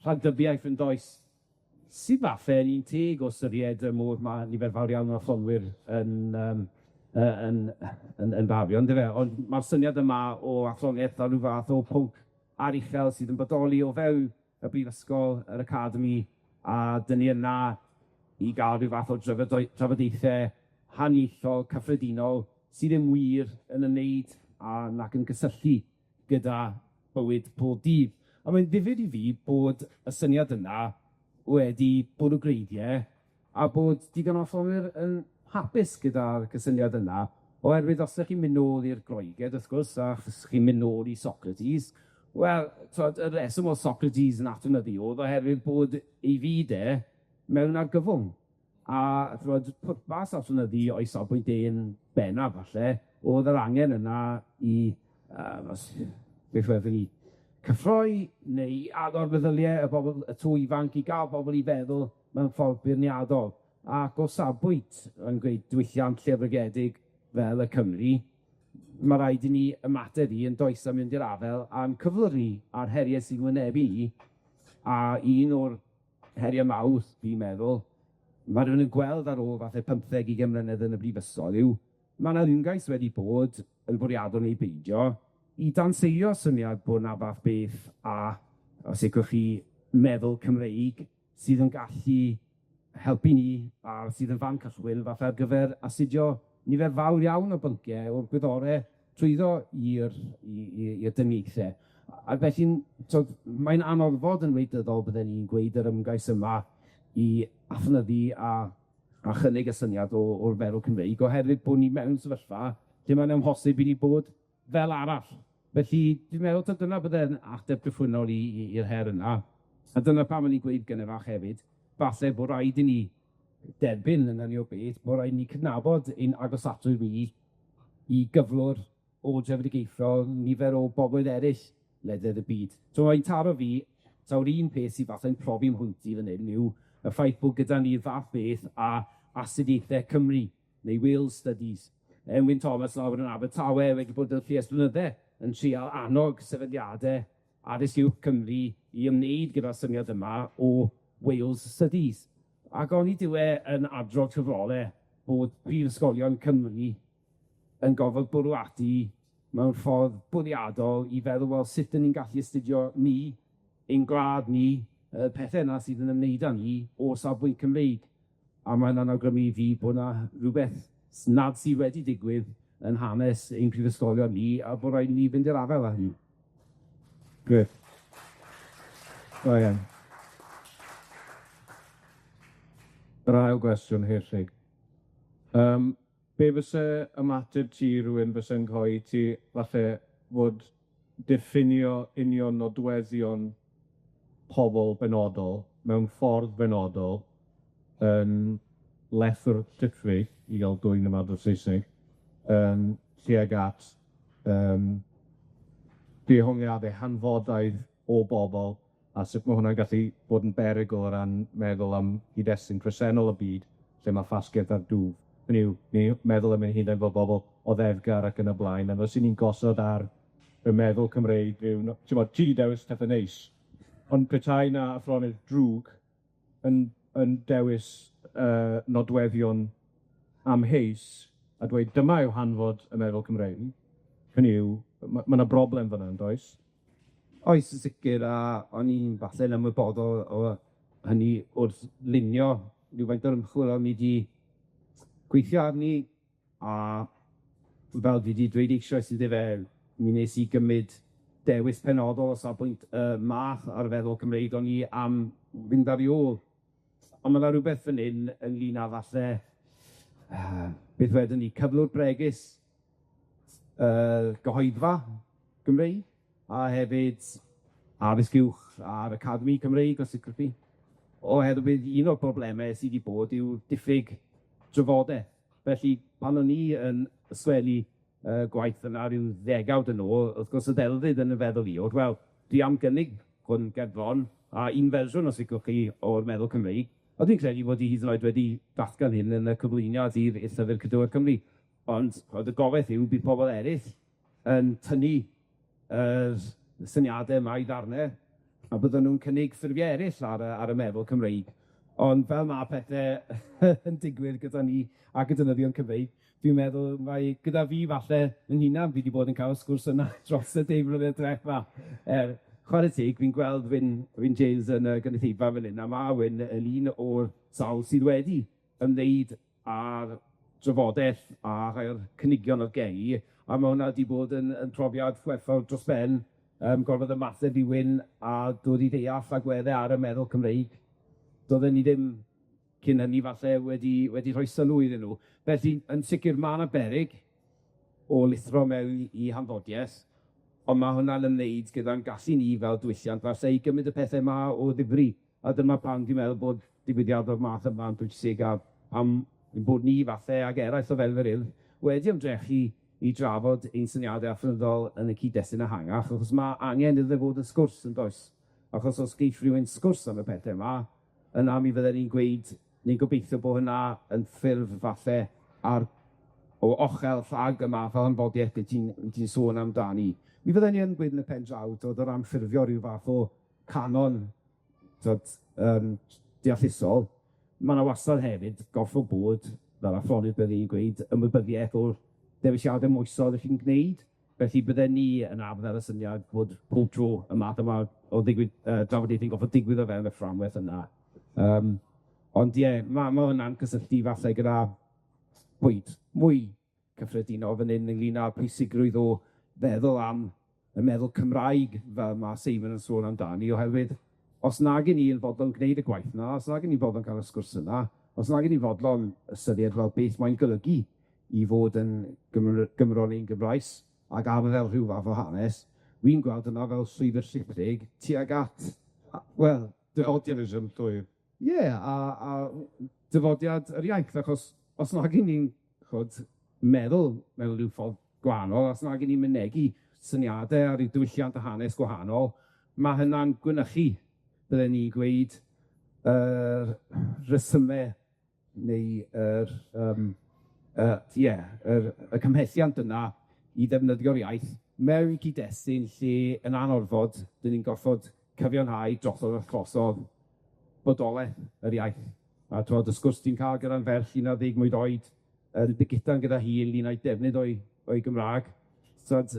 rhagdybiaeth yn does, sydd falle yn un teg o ystyried y modd ma' nifer fawr iawn o athronydd yn yym yy yn yn yn bafio yndyfe, ond ma'r syniad yma o athroniaeth fel ryw fath o pwnc aruchel sydd yn bodoli o fewn y brifysgol, yr academi, a 'dyn ni yna i ga'l ryw fath o drafodoi- trafodaethe haniaethol cyffredinol sy ddim wir yn ymwneud â nac yn gysylltu gyda bywyd pob dydd. A mae'n ddifyr i fi bod y syniad yna wedi bwrw gwreiddie a bod digon o athronwyr yn hapus gyda'r cysyniad yna, oherwydd os 'dach chi'n mynd nôl i'r Groeged, wrth gwrs, a os chi'n mynd nôl i Socrates, wel, t'wod, y reswm o'dd Socrates yn athronyddu o'dd oherwydd bod ei fyd e mewn argyfwng. A t'mod, pwrpas athronyddu o'i safbwynt e'n bennaf falle, o'dd yr angen yna i yy os beth welwn ni, cyffroi neu agor meddylie y bobol y to ifanc i ga'l bobol i feddwl mewn ffordd beirniadol, ac o safbwynt yn gweud diwylliant llefrigedig fel y Cymry, ma' raid i ni ymateb i yn does a mynd i'r afel a'n cyflwr ni a'r herie sy'n wynebu ni, a un o'r herie mawr, fi'n meddwl, ma' rywun yn gweld ar ôl falle pymtheg, ugen mlynedd yn y brifysgol yw, ma' 'na ymgais wedi bod, yn fwriadol neu beidio, i danseilio syniad bo' 'na fath beth a, os licwch chi, meddwl Cymreig sydd yn gallu helpu ni a sydd yn fan cychwyn falle ar gyfer astudio nifer fawr iawn o byncie o'r gwyddore trwyddo i'r i i i'r dyniaethe. Ac felly'n t'od mae'n anorfod yn wleidyddol bydden i'n gweud yr ymgais yma i aflonyddu a a chynnig y syniad o o'r feddwl Cymreig oherwydd bo' ni mewn sefyllfa lle mae'n amhosib i ni bod fel arall. Felly dwi'n meddwl taw dyna bydde'n ateb gychwynnol i i i'r her yna, a dyna pam o'n i'n gweud gynne fach hefyd, falle bo' raid i ni derbyn yn hynny o beth, bo' raid ni cydnabod ein agosatrwydd ni i gyflwr o drefedigaethol nifer o bobloedd eryll ledled y byd. So mae'n taro fi, taw'r un peth sy falle'n profi mhwynt i fan hyn yw y ffaith bod gyda ni'r fath beth a astudiaethe Cymru, neu Wales Studies. Emwyn Thomas lawr yn Abertawe wedi bod wrthi ers blynydde yn trial annog sefydliade addysg uwch Cymru i ymwneud gyda'r syniad yma o Wales Studies. Ac onid yw e yn adrodd cyfrole bod prifysgolion Cymru yn gorfod bwrw ati mewn ffordd bwriadol i feddwl, wel, sut 'dyn ni'n gallu astudio ni, ein gwlad ni, y pethe yna sydd yn ymwneud â ni o safbwynt Cymreig. A ma' hynna'n awgrymu i fi bo' 'na rwbeth nad sy wedi digwydd yn hanes ein prifysgolion ni, a bo' raid i ni fynd i'r afel â hynny. Grêt. Da iawn. Yr ail gwestiwn, Hirllug. Yym, be fyse ymateb ti i rywun fyse'n rhoi ti falle fod diffinio union nodweddion pobol benodol mewn ffordd benodol yn lethr llithrig, i ga'l dwyn ymadrodd Saesneg, yym tuag at yym dehongliade hanfodaidd o bobol, a sut ma' hwnna'n gallu bod yn berygl o ran meddwl am gyd-destun presennol y byd, lle ma' ffasgaeth ar dwf. Hynny yw, ni meddwl am ein hunain fel bobol oddefgar ac yn y blaen, a fel ni'n gosod ar y meddwl Cymreig ryw no- t'mod, ti 'di dewis pethe neis, ond petai 'na athronydd drwg yn yn dewis yy nodweddion amheus a dweud dyma yw hanfod y meddwl Cymreig, hynny yw, ma' ma' 'na broblem fan 'na yndoes? Oes, yn sicir, a o'n i'n falle'n ymwybodol o hynny wrth lunio rywfaint o'r ymchwil o'n i 'di gweithio arni, a fel dwi 'di dweud eisoes yndyfe, mi wnes i gymryd dewis penodol o safbwynt y math ar feddwl Cymreig o'n i am fynd ar 'i ôl. On' ma' 'na rwbeth fan 'yn ynglyn â falle beth wedwn ni, cyflwr bregus gyhoeddfa Gymreig, a hefyd addysg uwch a'r Academi Cymreig, os liciwch chi. Oherwydd un o'r brobleme sy 'di bod yw diffyg trafodeth. Felly, pan o'n i yn ysgrifennu y gwaith yna ryw ddegawd yn ôl, wrth gwrs y ddelfryd yn y feddwl i o'dd, wel, dwi am gynnig hwn gerbron, a un fersiwn, os liciwch chi, o'r meddwl Cymreig, a dwi'n credu bod i hyd yn oed wedi datgan hyn yn y cyflwyniad i'r i'r Llyfr Cadwraeth Cymru, ond ch'od y gobaith yw bydd pobol eryll yn tynnu yr syniade yma i ddarne, a bydden nw'n cynnig ffurfie eryll ar y ar y meddwl Cymreig. Ond fel ma' pethe yn digwydd gyda ni ac y defnyddion Cymreig, dwi'n meddwl mai gyda fi falle 'yn hunan, fi 'di bod yn ca'l y sgwrs yna dros y deg mlynedd dwetha. Chware teg, fi'n gweld Wyn Wyn James yn y gynulleidfa fan 'yn, a ma' Wyn yn un o'r sawl sydd wedi ymwneud â'r drafodeth a rhai o'r cynigion o'dd gen i, a ma' hwnna 'di bod yn yn profiad gwerthfawr dros ben, yym gorfod ymateb i Wyn a dod i ddeall agwedde ar y meddwl Cymreig. Doedden ni ddim cyn hynny falle wedi wedi rhoi sylw iddyn nhw. Felly, yn sicir ma' 'na beryg o lithro mewn i hanfodieth, on' ma' hwnna'n ymwneud gyda'n gallu ni fel diwylliant falle i gymryd y pethe 'ma o ddifri, a dyma pam dwi'n meddwl bod digwyddiad o'r math yma'n bwysig a pam ein bod ni falle ag eraill o fel yr Urdd wedi ymdrechu i drafod ein syniade athronyddol yn y cyd-destun ehangach, achos ma' angen iddo fod yn sgwrs yndoes? Achos os geith rywun sgwrs am y pethe 'ma, yna mi fydden ni'n gweud, ni'n gobeithio bo' hynna yn ffurf falle ar o ochel rhag y math o hanfodiaeth wyt ti'n wyt ti'n sôn amdani. Mi fydden ni yn gweud yn y pen draw, t'wod, o ran ffurfio ryw fath o canon, t'wod, yym deallusol, ma' 'na wastad hefyd gorffo bod, fel athronydd bydden i'n gweud, ymwybyddiaeth o'r dewisiade moesol 'ych chi'n gneud. Felly bydden ni yn arddel y syniad bod pob tro y math yma o ddigwydd drafodaethu'n gorffod digwydd o fewn y fframwaith yna. Ond ie, ma' ma' hwnna'n cysylltu falle gyda pwynt mwy cyffredinol fan hyn ynglyn â pwysigrwydd o feddwl am y meddwl Cymraeg fel ma' Seimon yn sôn amdani, oherwydd os nag 'yn ni yn fodlon gneud y gwaith 'na, os nag 'yn ni fodlon ca'l y sgwrs yna, os nag 'yn ni fodlon ystyried wel beth mae'n golygu i fod yn Gymro neu'n Gymraes ac arddel rhyw fath o hanes, wi'n gweld hwnna fel llwybyr llithrig tuag at wel, dyfodialism llwyr. Ie, a dyfodiad yr iaith, achos os nag 'yn ni'n ch'od meddwl mewn ryw ffordd gwahanol, os nag 'yn ni'n mynegi syniade a ryw diwylliant a hanes gwahanol, ma' hynna'n gwynychu, bydden ni'n gweud, yr rhesyme neu yr ie, yr y cymhelliant yna i ddefnyddio'r iaith mewn cyd-destun lle yn anorfod, 'dyn ni'n gorffod cyfiawnhau drosodd a throsodd bodoleth yr iaith. A t'mod, y sgwrs ti'n ca'l gyda'n ferch 11 mlwydd oed yn digidan gyda hi ynglyn â'i defnydd o'i Gymra'g, t'od,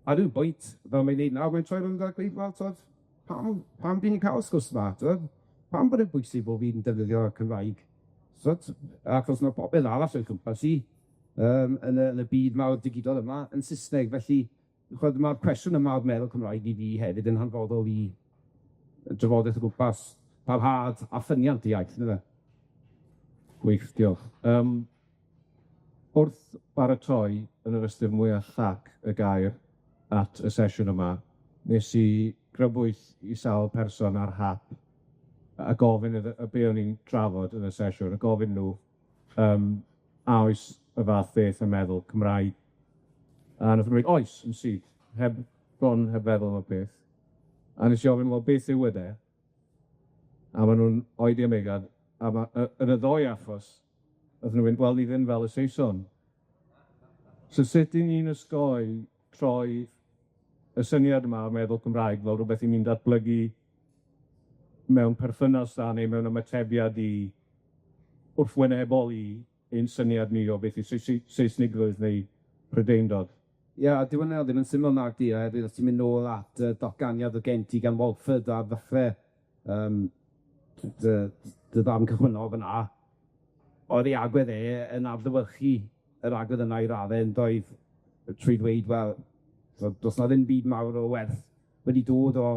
ar ryw bwynt, fel mae'n neud nawr, mae'n troi rownd a gweud, wel, t'od, pam dyn ni'n ca'l y sgwrs 'ma, t'od? Pam bod e'n bwysig bo' fi'n defnyddio Cymraeg? T'od, achos ma' popeth arall o'i chwmpas hi yn y byd mawr digidol yma yn Sysneg, felly, ch'od, ma'r cwestiwn yma o'r meddwl Cymraeg i fi hefyd yn hanfodol i y drafodaeth o gwmpas parhad a ffyniant y iaith, yndyfe? Gwych, diolch. Wrth baratoi yn yr ystyr mwya llac y gair at y sesiwn yma, nes i grybwyll i sawl person ar hap a gofyn iddo y be o'n i'n trafod yn y sesiwn, a gofyn nw a oes y fath beth yn meddwl Cymraeg? A nath nw weud oes, yn syth, heb bron heb feddwl am y peth. A nes i ofyn, wel, beth yw e de? A ma' nw'n oedi am eiliad, a ma' yn y ddou achos, nathon nw fynd, wel, ni ddim fel y Saeson. So sut 'yn ni'n osgoi troi y syniad yma o meddwl Cymraeg fel rwbeth 'yn ni'n datblygu mewn perthynas â neu mewn ymatebiad i wrthwynebol i ein syniad ni o beth yw Seisnigrwydd neu Prydeindod? Ie, a dyw hwnna ddim yn syml nagdi, oherwydd os ti'n mynd nôl at y datganiad o Genti gan Walford ar ddechre dy ddarn cychwynnol fyna, oedd ei agwedd e yn adlewyrchu yr agwedd yna i radde yndoedd, trwy ddweud, wel, do's 'na ddim byd mawr o werth wedi dod o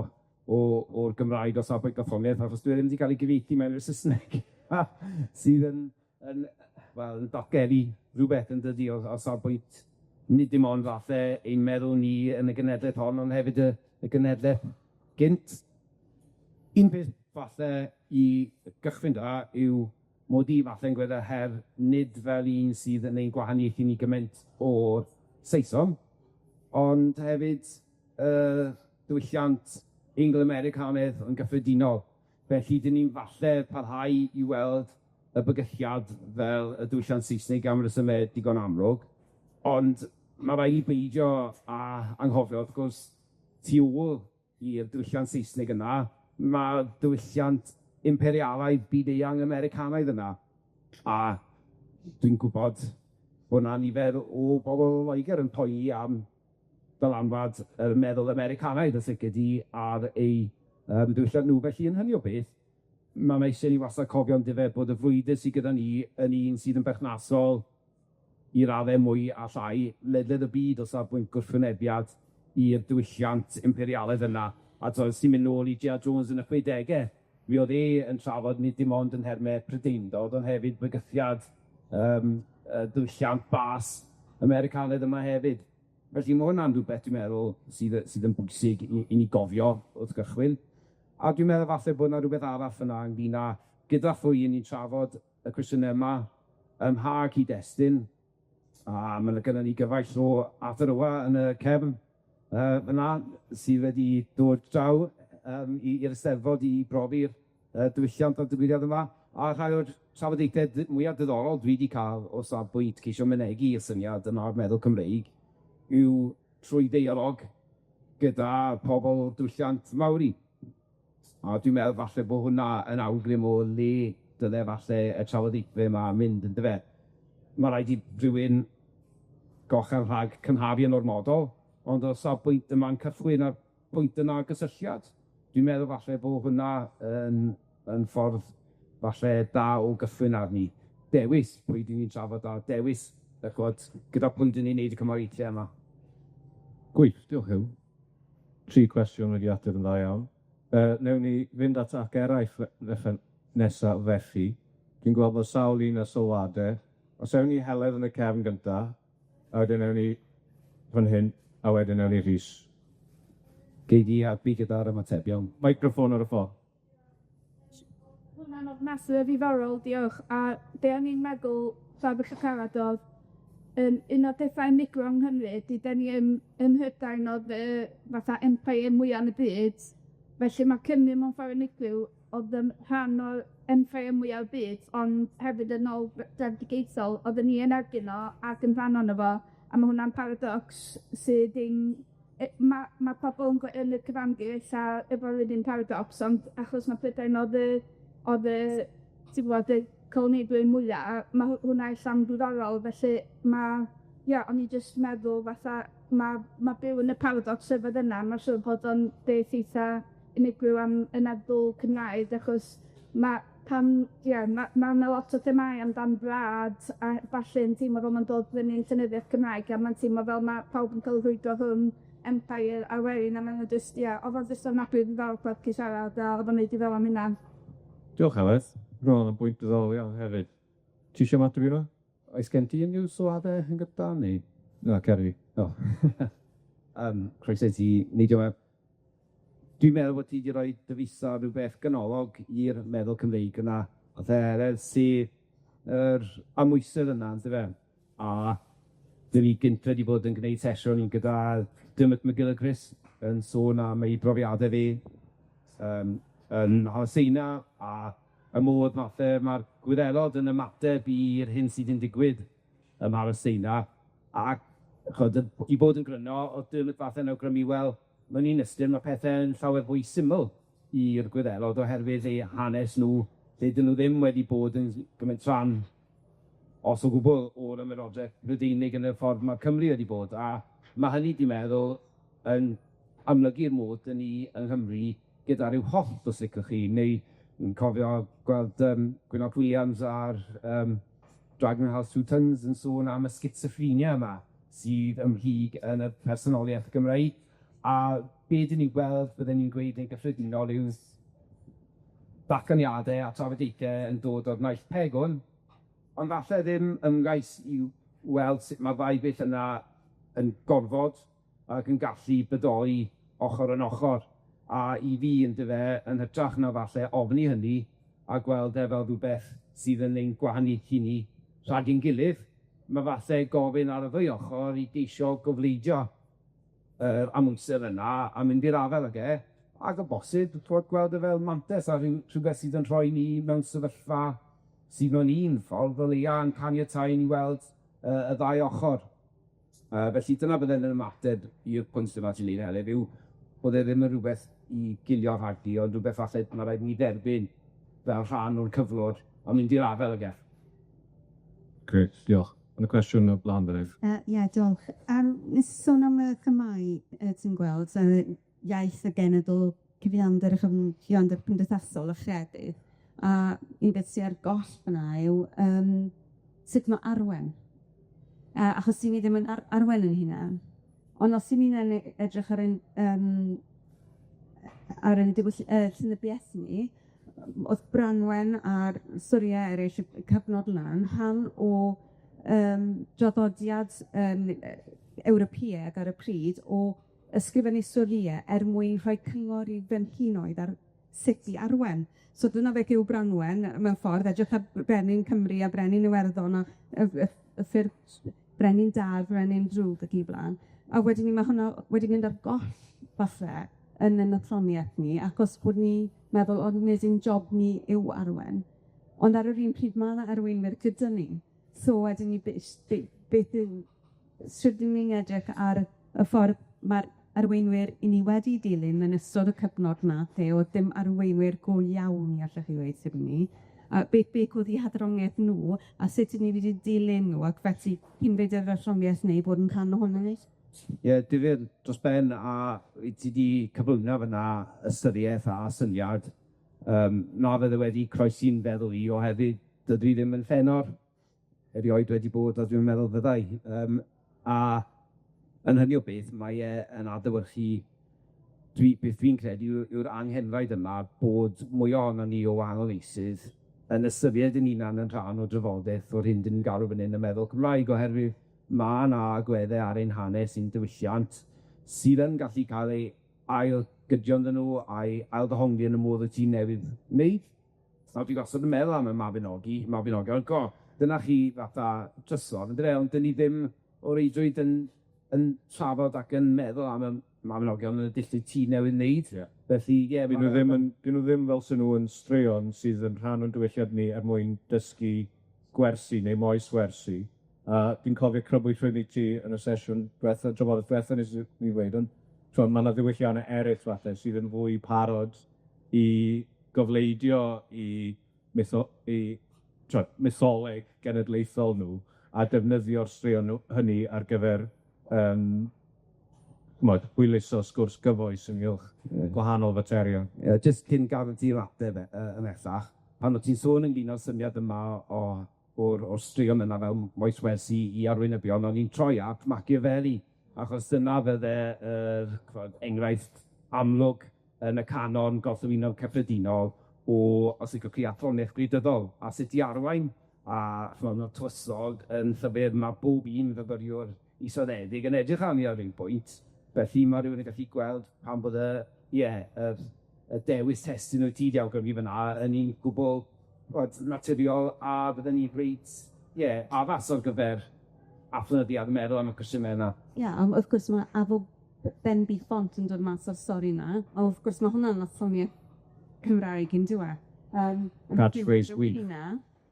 o'r Gymraeg o safbwynt gwyddoniaeth, achos dyw e ddim wedi ca'l 'i gyfieithu mewn i'r Saesneg, sydd yn yn wel, yn datgelu rhywbeth yn dydi o safbwynt nid dim ond falle ein meddwl ni yn y genedlaeth hon, ond hefyd y genedlaeth gynt. Un peth falle i gychwyn 'da yw mod i falle'n gweld y her nid fel un sydd yn ein gwahaniaethu ni gymaint o'r Saeson, ond hefyd diwylliant Eingl-Americanedd yn gyffredinol. Felly, 'dyn ni'n falle parhau i weld y bygythiad fel y diwylliant Saesneg am resyme digon amlwg, ond ma' raid i beidio a anghofio, wrth gwrs, tu ôl i'r diwylliant Saesneg yna, ma' diwylliant imperialaidd byd-eang Americanaidd yna, a dwi'n gwbod bo' 'na nifer o bobol o Loegr yn poeni am dylanwad yr meddwl Americanaidd, os lici di, ar eu diwylliant nhw. Felly, yn hynny o beth, ma' 'na isie ni wastad cofio on'd yfe bod y frwydyr sy gyda ni yn un sydd yn berthnasol i radde mwy a llai ledled y byd o safbwynt gwrthwynebiad i'r diwylliant imperialaidd yna. A t'od, os ti'n mynd nôl i J.R. Jones yn y chwedege, mi o'dd e yn trafod nid dim ond yn nherme Prydeindod, ond hefyd bygythiad diwylliant bas Americanaidd yma hefyd. Felly ma' hwnna'n rwbeth dwi'n meddwl sydd yn bwysig i ni gofio wrth gychwyn. A dwi'n meddwl falle bod 'na rwbeth arall yna ynglyn â gyda phwy 'yn ni'n trafod y cwestiyne yma, ym mha cyd-destun, a ma' 'na gynnon ni gyfaill o Abertawe yn y cefn fyna sydd wedi dod draw i'r Eisteddfod i brofi'r diwylliant a'r digwyddiad yma, a rhai o'r trafodaethe mwya diddorol dwi 'di ca'l o safbwynt ceisio mynegi y syniad yma o'r meddwl Cymreig yw trwy deialog gyda pobol o'r diwylliant Maori. A dwi'n meddwl falle bo' hwnna yn awgrym o le dyle falle y trafodaethe 'ma mynd yndyfe? Ma' raid i rywun gochel rhag cymharu yn ormodol, ond o safbwynt yma'n cychwyn ar pwynt yna o gysylltiad. Dwi'n meddwl falle bo' hwnna yn yn ffordd falle da o gychwyn arni. Dewis pwy 'dyn ni'n trafod a dewis, 'dach ch'mod, gyda pwy 'dyn ni'n neud y cymariaethe yma. Gwych, diolch Huw. Tri cwestiwn wedi ateb yn dda iawn. Yy newn ni fynd at ac eraill nesa felly. Dwi'n gweld bod sawl un â sylwade. Os ewn ni Heledd yn y cefn gynta, a wedyn ewn ni fan hyn, a wedyn ewn ni Rhys. Gei di helpu gyda'r ymatebion. Meicroffon ar y ffor. Hwnna'n ofnadwy o ddiddorol, diolch. A be' o'n i'n meddwl tra bo' chi siarad o'dd un o'r petha unigryw yng Nghymru ydy 'dan ni yn Mhrydain o'dd y fatha empire mwya yn y byd, felly ma' Cymru mewn ffor unigryw o'dd yn rhan o'r empire mwya'r byd, ond hefyd yn ôl drefedigaethol, oedden ni yn erbyn o ac yn rhan ohono fo, a ma' hwnna'n paradox sydd ddim ma' pobol yn yn y cyfandir ella efo'r un un paradox, ond achos ma' Prydain o'dd y o'dd y ti'n gwbod, y coloneiddwyr mwya, ma' hwnna ella'n ddiddorol, felly ma' ia, o'n i jyst meddwl fatha ma' ma' byw yn y paradox rhyfedd yna, ma'n siŵr bod o'n beth eitha unigryw am y meddwl Cymraeg, achos ma' pan ie ma' ma' 'na lot o themâu amdan gwlad a ballu'n teimlo fel ma'n dod fyny'n llenyddiaeth Cymraeg, a ma'n teimlo fel ma' pawb yn ca'l rhwydo rhwng empire a werin, a ma' nw jyst ie, o'dd o'n jyst ofnadwy o ddiddorol clywed chi siarad, a o'dd o'n neud i feddwl am hynna. Diolch Heledd. Ro'dd o'n bwynt diddorol iawn hefyd. Ti isio ymateb i hwnna? Oes gen ti unryw sylwade yn gynta neu? Na, cer di. O. Croeso i ti neidio mewn. Dwi'n meddwl bod ti 'di roi dy fys ar rwbeth ganolog i'r meddwl Cymreig yna, fatha Heledd, sy yr amwysedd yna yndyfe? A 'dyn ni gynta 'di bod yn gwneud sesiwn gyda Dermot McGillichrist yn sôn am ei brofiade fi yn Mhalesteina a y modd nath e ma'r Gwyddelod yn ymateb i'r hyn sydd yn digwydd ym Mhalesteina, a ch'od i bod yn gryno, o'dd Dermot falle'n awgrymu, wel, mewn un ystyr ma' pethe'n llawer fwy syml i'r Gwyddelod oherwydd eu hanes nw, lle 'dyn nw ddim wedi bod yn gymryd rhan, os o gwbwl, o'r ymerodreth Brydeinig yn y ffordd ma' Cymru wedi bod, a ma' hynny, dwi'n meddwl, yn amlygu'r modd 'dyn ni yng Nghymru gyda ryw hollt, os licwch chi, neu wi'n cofio gweld Gwynfor Williams ar Dragon House Two Tons yn sôn am y sgitsoffrenia yma sydd ymhlyg yn y personoliaeth Gymreig, a be' 'dyn ni'n gweld, bydden ni'n gweud yn gyffredinol yw datganiade a trafodaethe yn dod o'r naill pegwn, ond falle ddim ymgais i weld sut ma'r ddau beth yna yn gorfod ac yn gallu bodoli ochor yn ochor, a i fi yndyfe, yn hytrach na falle ofni hynny a gweld e fel rwbeth sydd yn ein gwahaniaethu ni rhag ein gilydd, ma' falle gofyn ar y ddwy ochor i geisio gofleidio yr amwysedd yna a mynd i'r afel ag e, ac o bosib, ch'mod, gweld e fel mantes a rhywbeth sydd yn rhoi ni mewn sefyllfa sydd mewn un ffordd o leia yn caniatáu i ni weld y ddau ochor. Felly dyna bydde'n yn ymateb i'r pwynt yma ti'n neud Heledd, yw bod e ddim yn rwbeth i gilio rhagddi, ond rwbeth falle ma' raid ni dderbyn fel rhan o'r cyflwr a mynd i'r afel ag e. Grêt, diolch. Ma' 'na cwestiwn o'r bla'n fan 'yn. Ie, diolch. Nes i sôn am y themâu ti'n gweld, iaith y genedl, cyfiawnder a chyfiawnder cymdeithasol a chredu, a un beth sy ar goll fyna yw sut ma' arwen. Achos 'dyn ni ddim yn arwen 'yn hunan. Ond os 'yn ni'n edrych ar ein ar ein llenyddiaeth ni, o'dd Branwen a'r storïe eryll y cyfnod yna yn rhan o draddodiad Ewropeaidd ar y pryd o ysgrifennu storïe er mwyn rhoi cyngor i frenhinoedd ar sut i arwen. So dyna beth yw Branwen mewn ffordd, edrych ar Brenin Cymru a Brenin Iwerddon a y ffyrdd Brenin da, Brenin drwg ac yn y blaen. A wedyn 'ny ma' hwnna wedi mynd ar goll falle yn 'yn athroniaeth ni, achos bod ni meddwl, o nid ein job ni yw arwen. Ond ar yr un pryd ma' 'na arweinwyr gyda ni. So wedyn 'ny beth yw shwd 'yn ni'n edrych ar y ffordd ma'r arweinwyr 'yn ni wedi dilyn yn ystod y cyfnod 'na lle o'dd dim arweinwyr go iawn, allwch chi weud tipyn ni, a beth o'dd 'u hathroniaeth nw, a sut 'yn ni wedi dilyn nw, ac felly cymryd yr athroniaeth 'ny i bod yn rhan ohonon ni. Ie, difyr dros ben, a wyt ti 'di cyflwyno fyna ystyriaeth a syniad na fydde wedi croesi'n feddwl i oherwydd dydw i ddim yn llenor, erioed wedi bod a dwi'm yn meddwl fydda i, a yn hynny o beth, mae e yn adlewyrchu dwi beth dwi'n credu yw'r anghenraid yma bod mwy ohonon ni o wahanol feysydd yn ystyried 'yn hunan yn rhan o drafodaeth o'r hyn 'dan ni'n galw fan 'yn y meddwl Cymraeg, oherwydd ma' 'na agwedde ar ein hanes, ein diwylliant sydd yn gallu cael ei ail-gydio ynddyn nw a'i ail-ddehongli yn y modd wyt ti newydd wneud. A dwi wastad yn meddwl am y Mabinogi, Mabinogion, go, dyna chi fatha trysor, yndyfe, ond 'dyn ni ddim o reidrwydd yn trafod ac yn meddwl am y Mabinogion yn y dull wyt ti newydd wneud. Ie. Felly, ie... Dyn nw ddim yn 'dyn nw ddim fel sa nw yn straeon sydd yn rhan o'n diwylliant ni er mwyn dysgu gwersi neu moes wersi. A dwi'n cofio crybwyll rhywun i ti yn y sesiwn dwetha, drafodaeth dwetha nes i ni weud, ond t'mod ma' 'na ddiwyllianne eryll falle sydd yn fwy parod i gofleidio 'u mytho- 'u t'mod mytholeg genedlaethol nw a defnyddio'r straeon nw hynny ar gyfer ch'mod, hwyluso sgwrs gyfoes ynghylch gwahanol faterion. Ie, jyst cyn gadael ti ateb ymhellach, pan o't ti'n sôn ynglyn â'r syniad yma o o'r o'r straeon yna fel moeswersi i arweinyddion, o'n i'n troi at Machiavelli, achos dyna fydde yr ch'mod enghraifft amlwg yn y canon gorllewinol cyffredinol o, os liciwch chi, athroniaeth gwleidyddol, a sut i arwain, a ch'mod ma'r tywysog yn llyfr ma' bob un fyfyriwr israddedig yn edrych arni ar ryw bwynt, felly ma' rywun yn gallu gweld pam bod y ie, yr y dewis testun wyt ti 'di awgrymu fan 'na yn un gwbwl ch'mod naturiol a fydden ni'n reit ie, addas ar gyfer athronyddiad yn meddwl am y cwestiyne yna. Ie, ond wrth gwrs ma' Afo Benby Font yn dod mas o'r stori 'na, a wrth gwrs ma' hwnna'n athroniaeth Cymraeg on'd yw e? Catchphrase gwych.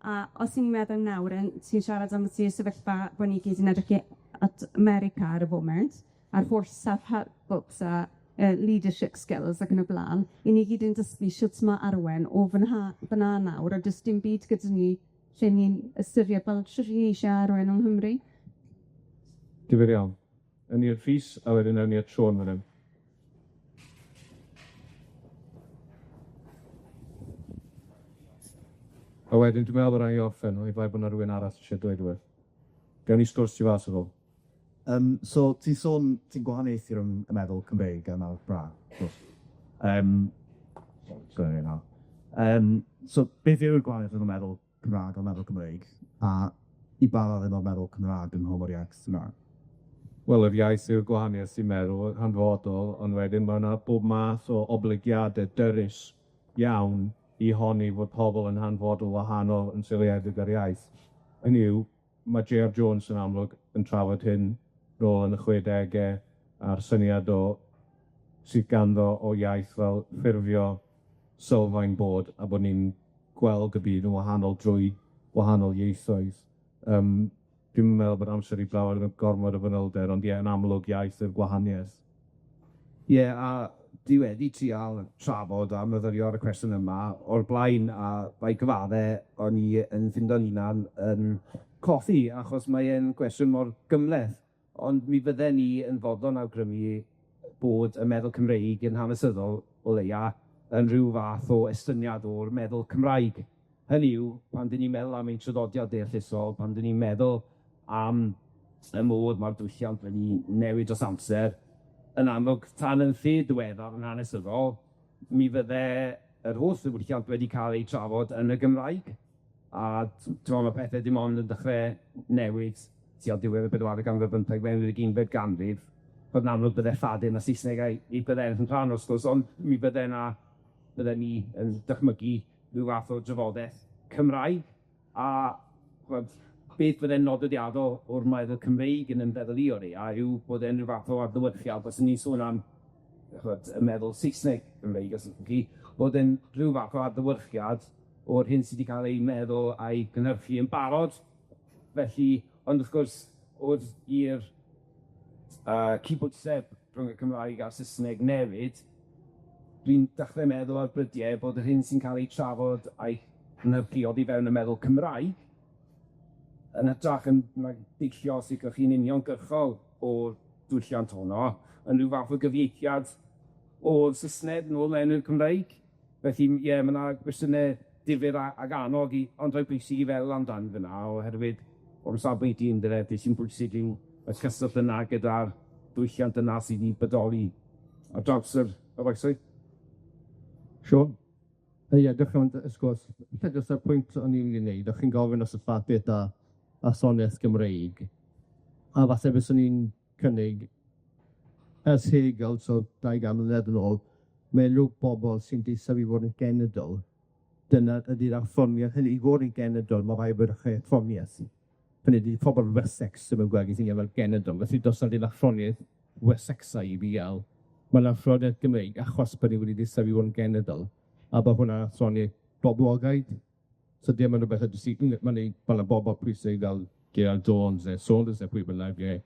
A os 'yn ni'n meddwl nawr yn ti'n siarad am y sefyllfa bo' ni gyd yn edrych at America ar y foment, a'r holl self-help books a leadership skills ac yn y bla'n, 'yn ni gyd yn dysgu shwt ma' arwen o fyn ha- fyn 'na nawr, a does dim byd gyda ni lle ni'n ystyried fel shwt 'yn ni isie arwen yng Nghymru. Difyr iawn. Ewn ni i'r Rhys a wedyn ewn ni at Siôn fan 'yn. A wedyn dwi'n meddwl bo' rai' ni orffen, oni bai bo' 'na rywun arall isie dweud rwbeth. Gewn ni sgwrs tu fas ar ôl. So ti'n sôn, ti'n gwahaniaethu rhwng y meddwl Cymreig a'r meddwl Cymra'g, wrth gwrs. Sorry now. So beth yw'r gwahaniaeth rhwng y meddwl Cymra'g a'r meddwl Cymreig, a i ba raddau ma'r meddwl Cymra'g yng nghof yr iaith Gymra'g? Wel, yr iaith yw'r gwahaniaeth sy'n meddwl hanfodol, ond wedyn ma' 'na bob math o oblygiade dyrys iawn i honni fod pobol yn hanfodol wahanol yn seiliedig ar iaith. Hynny yw, ma' Jay Are Jones yn amlwg yn trafod hyn nôl yn y chwedege, a'r syniad o sydd ganddo o iaith fel ffurfio sylfaen bod, a bod ni'n gweld y byd yn wahanol drwy wahanol ieithoedd. Dwi'm yn meddwl bod amser i drafod efo gormod o fanylder, ond ie, yn amlwg iaith yw'r gwahaniaeth. Ie, a dwi wedi trial trafod a myfyrio ar y cwestiwn yma o'r blaen, a rhaid cyfadde, o'n i yn ffindo'n hunan yn colli, achos mae e'n gwestiwn mor gymleth, ond mi fydden i yn fodlon awgrymu bod y meddwl Cymreig yn hanesyddol, o leia, yn rhyw fath o estyniad o'r meddwl Cymraeg. Hynny yw, pan 'dyn ni'n meddwl am ein traddodiad deallusol, pan 'dyn ni'n meddwl am y modd ma'r diwylliant wedi newid dros amser, yn amlwg, tan yn lled ddiweddar yn hanesyddol, mi fydde yr holl ddiwylliant wedi cael ei trafod yn y Gymraeg, a t'mo' ma' pethe dim ond yn dechre newid tua diwedd y bedwaredd ganrif bymtheg mewn i'r ugeinfed ganrif, o'dd yn amlwg bydde Lladin a Saesneg a'i ieithoedd eraill yn rhan wrth gwrs, ond mi fydde 'na bydden ni yn dychmygu ryw fath o drafodaeth Cymraeg, a ch'mod beth fydde'n nodweddiadol o'r meddwl Cymreig yn 'yn feddwl i o leia yw bod e'n ryw fath o adlewyrchiad, os 'yn ni'n sôn am ch'mod y meddwl Saesneg Cymreig os liciwch chi, bod e'n rhyw fath o adlewyrchiad o'r hyn sy 'di ca'l ei meddwl a'i gynhyrchu yn barod. Felly, ond wrth gwrs, wrth i'r cydbwysedd rhwng y Cymraeg a'r Saesneg newid, dwi'n dechre meddwl ar brydiau bod yr hyn sy'n ca'l ei trafod a'i gynhyrchu oddi fewn y meddwl Cymraeg yn hytrach yn deillio, os liciwch chi'n uniongyrchol o'r diwylliant honno yn ryw fath o gyfieithiad o'r Sysneg nôl mewn i'r Cymraeg. Felly, ie, ma' 'na gwestiyne difyr a ag anog i, ond rhai pwysig i feddwl amdan fyn 'na oherwydd o'r safbwynt i yndyfe, be' sy'n bwysig yw y cyswllt yna gyda'r diwylliant yna sydd 'di bodoli ar draws yr yr oesoedd. Siôn? Ie, diolch am y sgwrs. Falle jyst ar pwynt o'n i'n mynd i wneud, o'ch chi'n gofyn os y ffaith beth a athroniaeth Gymreig, a falle fyswn i'n cynnig ers Hegel, so 200 mlynedd yn ôl, mae unryw bobol sy'n deutha fi fod yn genedl, dyna ydi'r athroniaeth, hynny i fod yn genedl, ma' raid bod chi athroniaeth. Hynny ydi, pobol Wessex ddim yn gweld 'u hunan fel genedl, felly do's 'na ddim athroniaeth Wessexaidd i fi ga'l. Ma' 'na athroniaeth Gymreig achos bod ni wedi deutha fi fod yn genedl, a bo' hwnna'n athroniaeth boblogaidd. So dim yn rwbeth y ma'n neud ma' 'na bobol pwysig fel Gerard Jones ne' Saunders ne' pwy bynnag ne'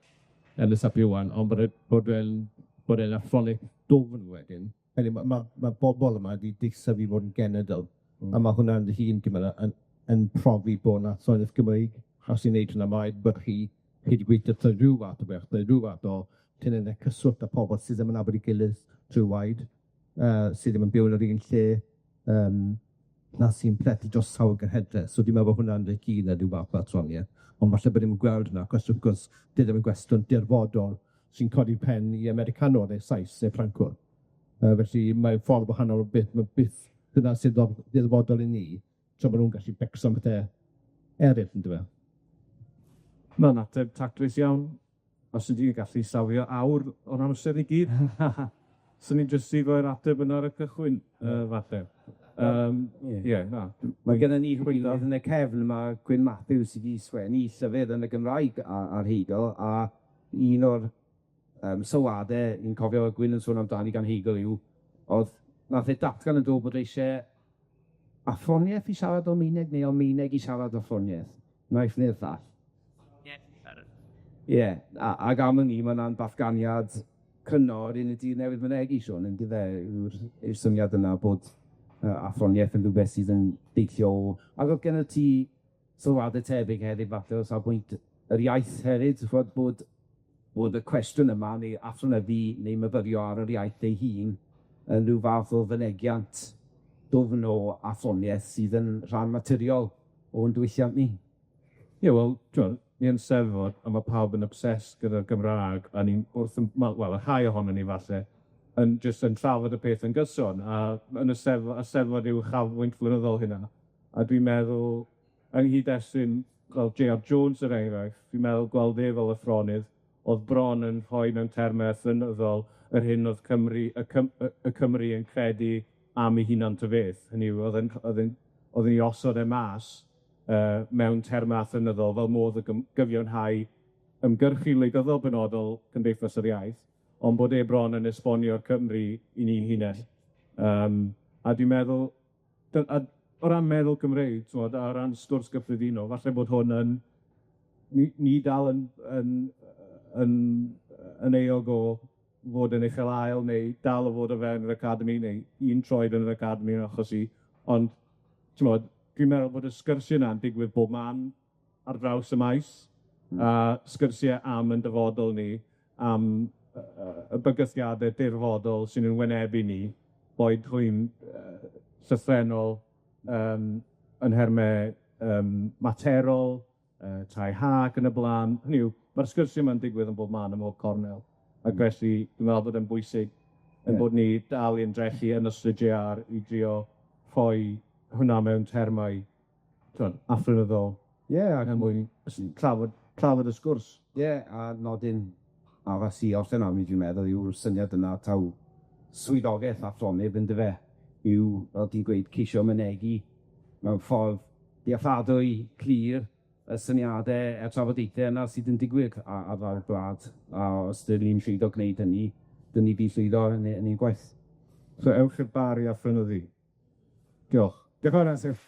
Emrys ap Iwan, ond bod e bod e'n bod e'n athroniaeth dwfn wedyn. Hynny yw, ma' ma' ma' bobol yma 'di deutha fi fod yn genedl. A ma' hwnna'n dy hun, dwi'n meddwl, yn yn profi bo' 'na athroniaeth Gymreig. A os i'n neud hwnna, ma' raid bod chi chi 'di gweithio trwy ryw fath o beth, neu ryw fath o llinelle cyswllt â pobol sydd ddim yn nabod 'i gilydd trwy waed, sy ddim yn byw yn yr un lle, yym na sy'n plethu dros sawl genhedleth. So dwi'n meddwl bo' hwnna'n dy hun yn ryw fath o athroniaeth, ond falle bod ddim yn gweld hwnna, achos wrth gwrs, 'di e ddim yn gwestiwn dirfodol sy'n codi pen i Americanwr neu Sais neu Ffrancwr. Felly mae'n ffordd wahanol o beth ma' byth dyna sy'n ddirfodol i ni, tra bo' nw'n gallu becso am pethe eryll yndyfe? Ma'n ateb taclus iawn. Os ydw i'n gallu safio awr o'n amser i gyd, swn i'n jyst i roi'r ateb yna ar y cychwyn, falle. Ie, na. Mae genna ni hwylodd yn y cefn, ma' Gwyn Matthews sy 'di sgwennu llyfyr yn y Gymraeg ar Hegel, a un o'r sylwade fi'n cofio Gwyn yn sôn amdani gan Hegel yw, o'dd nath e datgan yn do bod e isie athroniaeth i siarad Almaeneg neu Almaeneg i siarad athroniaeth, naill neu'r llall. Ie, a ag am wn i, ma' wnna'n ddatganiad cryno o'r un y dydd newydd mynegi, Siôn, yndyfe, yw'r syniad yna bod athroniaeth yn rwbeth sydd yn deillio o... Ag o'dd gennyt ti sylwade tebyg hefyd falle o safbwynt yr iaith hefyd, t'wod bod bod y cwestiwn yma neu athronyddu neu myfyrio ar yr iaith ei hun yn ryw fath o fynegiant dwfn o athroniaeth sydd yn rhan naturiol o'n diwylliant ni. Ie, wel, t'wod, ni yn Steddfod, a ma' pawb yn obsessed gyda'r Gymra'g, a ni'n wrth 'yn wel, y rhai ohonon ni falle, yn jyst yn trafod y peth yn gyson, a yn y Steddfod, y Steddfod yw uchafbwynt flynyddol hynna, a dwi'n meddwl, yng nghyd-destun, fel Jay Are Jones er enghraifft, dwi'n meddwl gweld e fel athronydd, o'dd bron yn rhoi mewn terme athronyddol yr hyn o'dd Cymru, y Cym- y Cymru yn credu am ei hunan ta beth, hynny yw, o'dd e'n o'dd e'n o'dd e'n 'i osod e mas mewn terma athronyddol fel modd o gyfiawnhau ymgyrchu wleidyddol benodol Cymdeithas yr Iaith, ond bod e bron yn esbonio'r Cymru i ni'n hunen. A dwi'n meddwl, a o ran meddwl Cymreig, t'mod, a o ran sgwrs gyffredinol, falle bod hwn yn, ni dal yn euog o fod yn uchel ael neu dal o fod o fewn yr academi neu un troed yn yr academi yn achos i, ond t'mod, dwi'n meddwl bod y sgyrsie 'na'n digwydd bob man ar draws y maes, a sgyrsie am 'yn dyfodol ni, am y bygythiade dirfodol sy'n ein wynebu ni, boed hwy'n llythrennol yn nherme materol, tai ha ac yn y bla'n, hynny yw, ma'r sgyrsie 'ma'n digwydd yn bob man ym mhob cornel, ac felly dwi'n meddwl bod e'n bwysig ein bod ni dal i ymdrechu yn ystod Jay Are i drio rhoi hwnna mewn termau, t'mod, athronyddol. Ie, ac er mwyn trafod y sgwrs. Ie, a nodyn addas i orffen arni, dwi'n meddwl, yw'r syniad yna taw swyddogaeth athronydd yndyfe, yw, fel ti'n gweud, ceisio mynegi mewn ffordd dealladwy, clir, y syniade a'r trafodaethe yna sydd yn digwydd ar lawr gwlad, a os 'dan ni'n llwyddo gwneud hynny, 'dyn ni 'di llwyddo yn yn ein gwaith. So ewch i'r bar i athrynyddu. Diolch. Diolch yn fawr Asif.